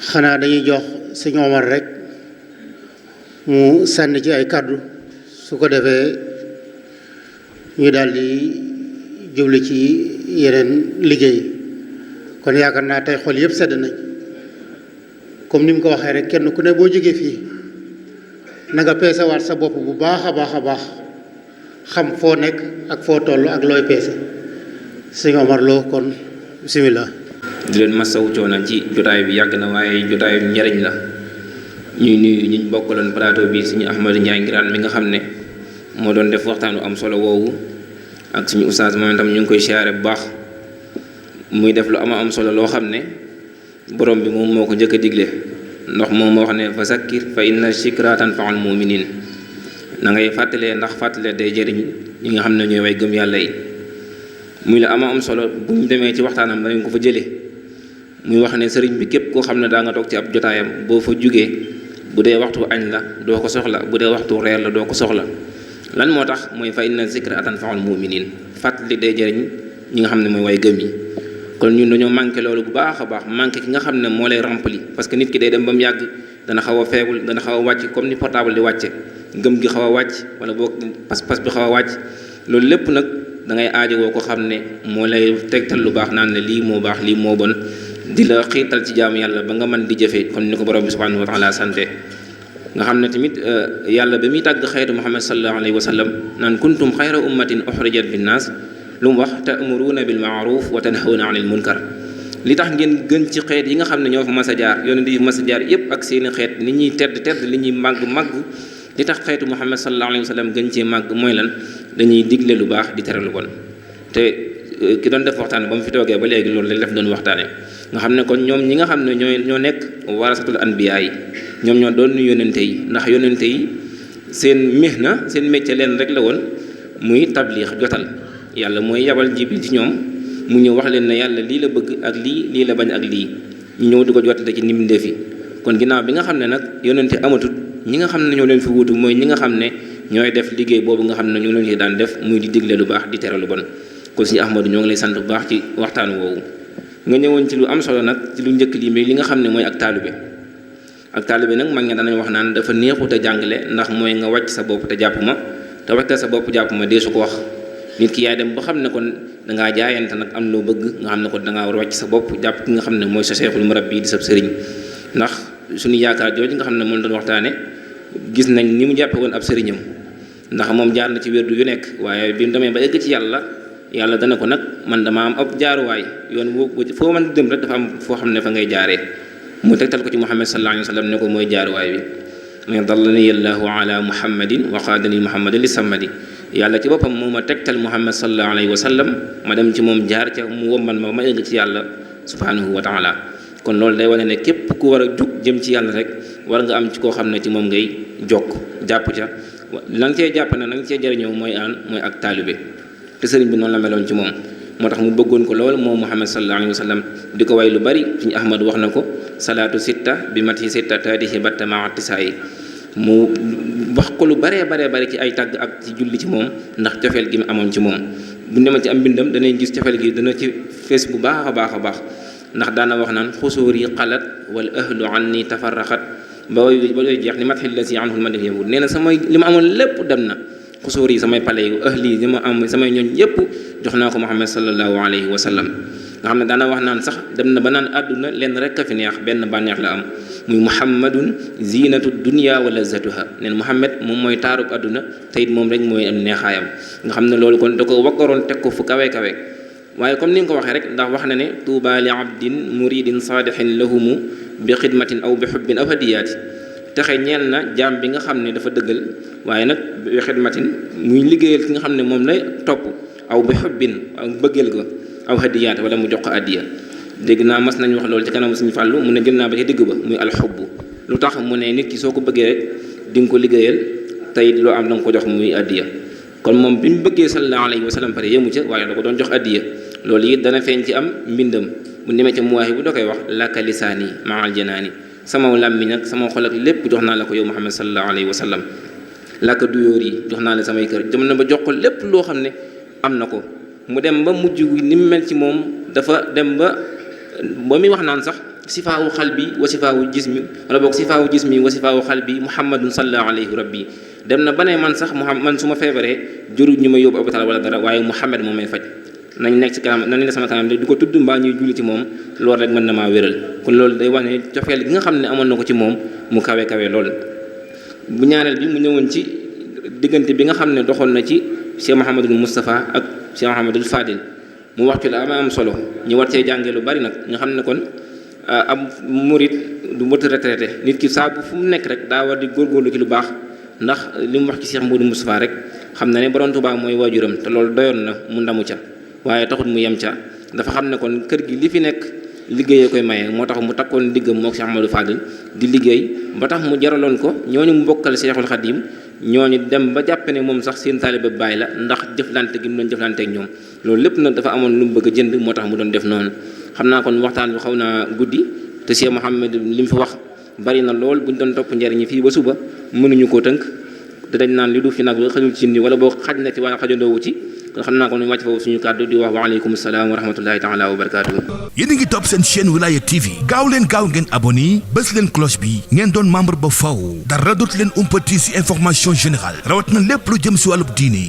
xanaa dañuy jox sëñ Omar rek mu sànni ci ay kàddu su ko defee ñu daal di jublu ci yeneen liggéey kon yaakaar naa tey xol yëpp sedd nañ comme ni mu ko waxee rek kenn ku ne boo jógee fii na nga peesewaat sa bopp bu baax a baax xam foo nekk ak foo toll ak looy peese sëñ Omar Lo kon bisimilah. di leen masawu coono ci jotaay bi yàgg na waaye jotaayu njariñ la ñuy nuyu ñi ñu bokkaloon plateau bi suñu Ahmadou Ndiaye Ngiraan mi nga xam ne moo doon def waxtaanu am solo woowu ak suñu oustaz moom itam ñu ngi koy siyaare bu baax muy def lu am solo loo xam ne borom bi moom moo ko njëkk a digle ndax moom moo wax ne fa zakkir fa inna zikraa tanfa'ul mu'miniin na ngay fàttalee ndax fàttalee day jëriñ ñi nga xam ne ñooy way gëm yàlla yi muy la am solo bu ñu demee ci waxtaanam danañ ko fa jëlee muy wax ne sëriñ bi képp koo xam ne daa nga toog ci ab jotaayam boo fa jugee bu dee waxtu añ la doo ko soxla bu dee waxtu reer la doo ko soxla lan moo tax mooy fa inna zikra tanfa'ul mu'minin fàttali day jëriñ ñi nga xam ne mooy way gëm yi kon ñun dañoo manqué loolu bu baax a baax manqué ki nga xam ne moo lay rempli parce que nit ki day dem ba mu yàgg dana xaw a faible dana xaw a wàcc comme ni portable di wàcce gëm gi xaw a wàcc wala boog pas-pas bi xaw a wàcc loolu lépp nag da ngay aajowoo ko xam ne moo lay tegtal lu baax naan ne lii moo baax lii moo bon di la xiital ci jaamu yàlla ba nga mën di jëfee kon ni ko borom bi subhanahu wa taala sante nga xam ne tamit yàlla ba muy tàgg xeetu Muhammad sallallahu alayhi wa sallam naan kuntum xayra ummatin uxrijat linnaas lu mu wax ta'muruuna bil ma'ruf wa tanhawna anil munkar li tax ngeen gën ci xeet yi nga xam ne ñoo fa mas a jaar yonent yi mas a jaar yépp ak seeni xeet ni ñuy tedd li ñuy màgg li tax xeetu Muhammad sallallahu alayhi wa sallam gën cee màgg mooy lan dañuy digle lu baax di tere lu bon te ki doon def waxtaan ba mu fi toogee ba léegi loolu lañ def doon waxtaane nga xam ne kon ñoom ñi nga xam ne ñoo nekk warasatul anbiya yi ñoom ñoo doon yónnente yi ndax yónnente yi seen mihna seen métier leen rek la woon muy tabliix jotal yàlla mooy yabal Jibril ci ñoom mu ñëw wax leen ne yàlla lii la bëgg ak lii la bañ ak lii ñu ñëw di ko jotale ci nim ndefi kon ginnaaw bi nga xam ne nag yónnente amatul ñi nga xam ne ñoo leen fi wuutu mooy ñi nga xam ne ñooy def liggéey boobu nga xam ne ñoo leen ci daan def muy di digle lu baax di tere lu bon kon Sëriñ Ahmadu ñoo ngi lay sant bu baax ci waxtaan woowu nga ñëwoon ci lu am solo nag ci lu njëkk lii mais li nga xam ne mooy ak taalibe nag mag ña danañ wax naan dafa neexut a jàngale ndax mooy nga wàcc sa bopp te jàpp ma te wàcc sa bopp jàpp ma dee su ko wax nit ki yaay dem ba xam ne kon dangaa jaayante nag am loo bëgg nga xam ne kon dangaa war a wàcc sa bopp jàpp ki nga xam ne mooy sa seexul murabbi di sab sëriñ ndax suñu yaakaar jooju nga xam ne moom doon waxtaane gis nañ ni mu jàppe woon ab sëriñam ndax moom jaar na ci wérdu yu nekk waaye bi mu demee ba egg ci yàlla dana ko nag man dama am ab jaaruwaay yoon foo mën dem rek dafa am foo xam ne fa ngay jaaree mu tegtal ko ci Muhammad sallallahu alayhi wa sallam ne ko mooy jaaruwaay bi mais dallani allahu ala muhammadin wa qaadani muhammadin li sammadi yàlla ci boppam moo ma tegtal Muhammad sallallahu alayhi wa sallam ma dem ci moom jaar ca mu womman ma egg ci yàlla subhanahu wa taala kon loolu day wane ne képp ku war a jug jëm ci yàlla rek war nga am ci koo xam ne ci moom ngay jokk jàpp ca la nga cee jàpp na nga cee jëriñoo mooy ak taalibe te sëriñ bi noonu la meloon ci moom moo tax mu bëggoon ko lool moom Muhammad sallallahu alayhi wa sallam di ko way lu bari suñu Ahmad wax na ko salaatu sitta bi mati sitta taadihi batta maatisaayi mu wax ko lu baree ci ay tàgg ak ci julli ci moom ndax cofeel gi mu amoon ci moom bu demee ci am mbindam danay gis cofeel gi dana ci fees bu baax a baax ndax daana wax naan xusuuri xalat wal ahlu anni tafarraxat ba way jeex ni matxil la si anhul ma def yowut nee na samay li ma amoon lépp dem na xusuur yi samay pale yu ahli li ma am samay ñooñ yépp jox naa ko Muhammad sallallahu alayhi wa sallam nga xam ne daana wax naan sax dem na ba naan àdduna lenn rek a fi neex benn bànneex la am muy muhammadun zinatu dunya wa lazatuha neen Muhammad moom mooy taarub àdduna te it moom rek mooy am neexaayam nga xam ne loolu kon da ko waggaroon teg ko fu kawe waaye comme ni nga ko waxee rek ndax wax na ne tuuba li abdin muridin saadihin lahumu bi xidmatin aw bi xubbin aw hadiyaati texe ñeel na jaam bi nga xam ne dafa dëggal waaye nag bi xidmatin muy liggéeyal ki nga xam ne moom lay topp aw bi xubbin aw bëggeel ko aw hadiyaat wala mu jox ko addiya dégg naa mas nañu wax loolu ci kanam suñu fàllu mu ne jël naa ba ci digg ba muy alxubbu lu tax mu ne nit ki soo ko bëggee rek di nga ko liggéeyal tey loo am da nga ko jox muy addiya kon moom bi mu bëggee sallallahu alayhi wa sallam pare yemu ca waaye da ko doon jox addiya loolu it dana feeñ ci am mbindam bu demee ca muwaahi bu da koy wax laka lisaani maal janaani sama làmmiñ ak sama xol ak lépp jox naa la ko yow Muhammad sallallahu alayhi wa sallam laka duyóor yi jox naa la samay kër jëm na ba jox ko lépp loo xam ne am na ko mu dem ba mujj ni mu mel ci moom dafa dem ba muy wax naan sax sifaawu xalbi wa sifaawu jismi wala boog sifaawu jismi wa sifaawu xalbi muhammadun sallallahu alayhi rabbi dem na ba ne man sax man su ma feebaree juru ñu ma yóbbu hôpital wala dara waaye Muhammad moom may faj nañ nekk ci kanam nañ ne sama kanam di ko tudd mbaa ñuy julli ci moom loolu rek mën na maa wéral kon loolu day wax ne cofeel gi nga xam ne amoon na ko ci moom mu kawe lool bu ñaareel bi mu ñëwoon ci diggante bi nga xam ne doxoon na ci Cheikh Mouhamadul Moustapha ak Cheikh Mouhamadul Fadil mu wax ci la am solo ñu war cee jàngee lu bari nag nga xam ne kon am murit du mot retraité nit ki saa bu fu mu nekk rek daa war di góorgóorlu ci lu baax ndax li mu wax ci Cheikh Modou Moustapha rek xam na ne borom Tuubaa mooy waajuram te loolu doyoon na mu ndamu ca waaye taxut mu yem ca dafa xam ne kon kër gi li fi nekk liggéeyee koy maye moo tax mu takkoon diggam mook Cheikh Ahmadou Fadil di liggéey ba tax mu jaraloon ko ñooñu mu bokkal Cheikhul Khadim ñooñu dem ba jàpp ne moom sax seen taalibe baay la ndax jëflante gi mu doon jëflante ak ñoom loolu lépp nag dafa amoon lu mu bëgg a jënd moo tax mu doon def noonu xam naa kon waxtaan bi xaw naa guddi te Cheikh Mouhamed li mu fi wax bari na lool buñ doon topp njariñ fii ba suba mënuñu koo tënk te dañ naan li du fi nag xajul ci ni wala boo xaj na ci waaye xajandoowu ci kon xam naa ko ñu wàcc foofu suñu kàddu di wax waaleykum salaam wa rahmatullahi taala wa barakaatuhu. yéen a ngi topp seen chaîne Wilaya TV gaaw leen ngeen abonné bés leen cloche bi ngeen doon membre ba faw dara dootu leen umpati ci information générale rawat na lépp lu jëm ci wàllub diine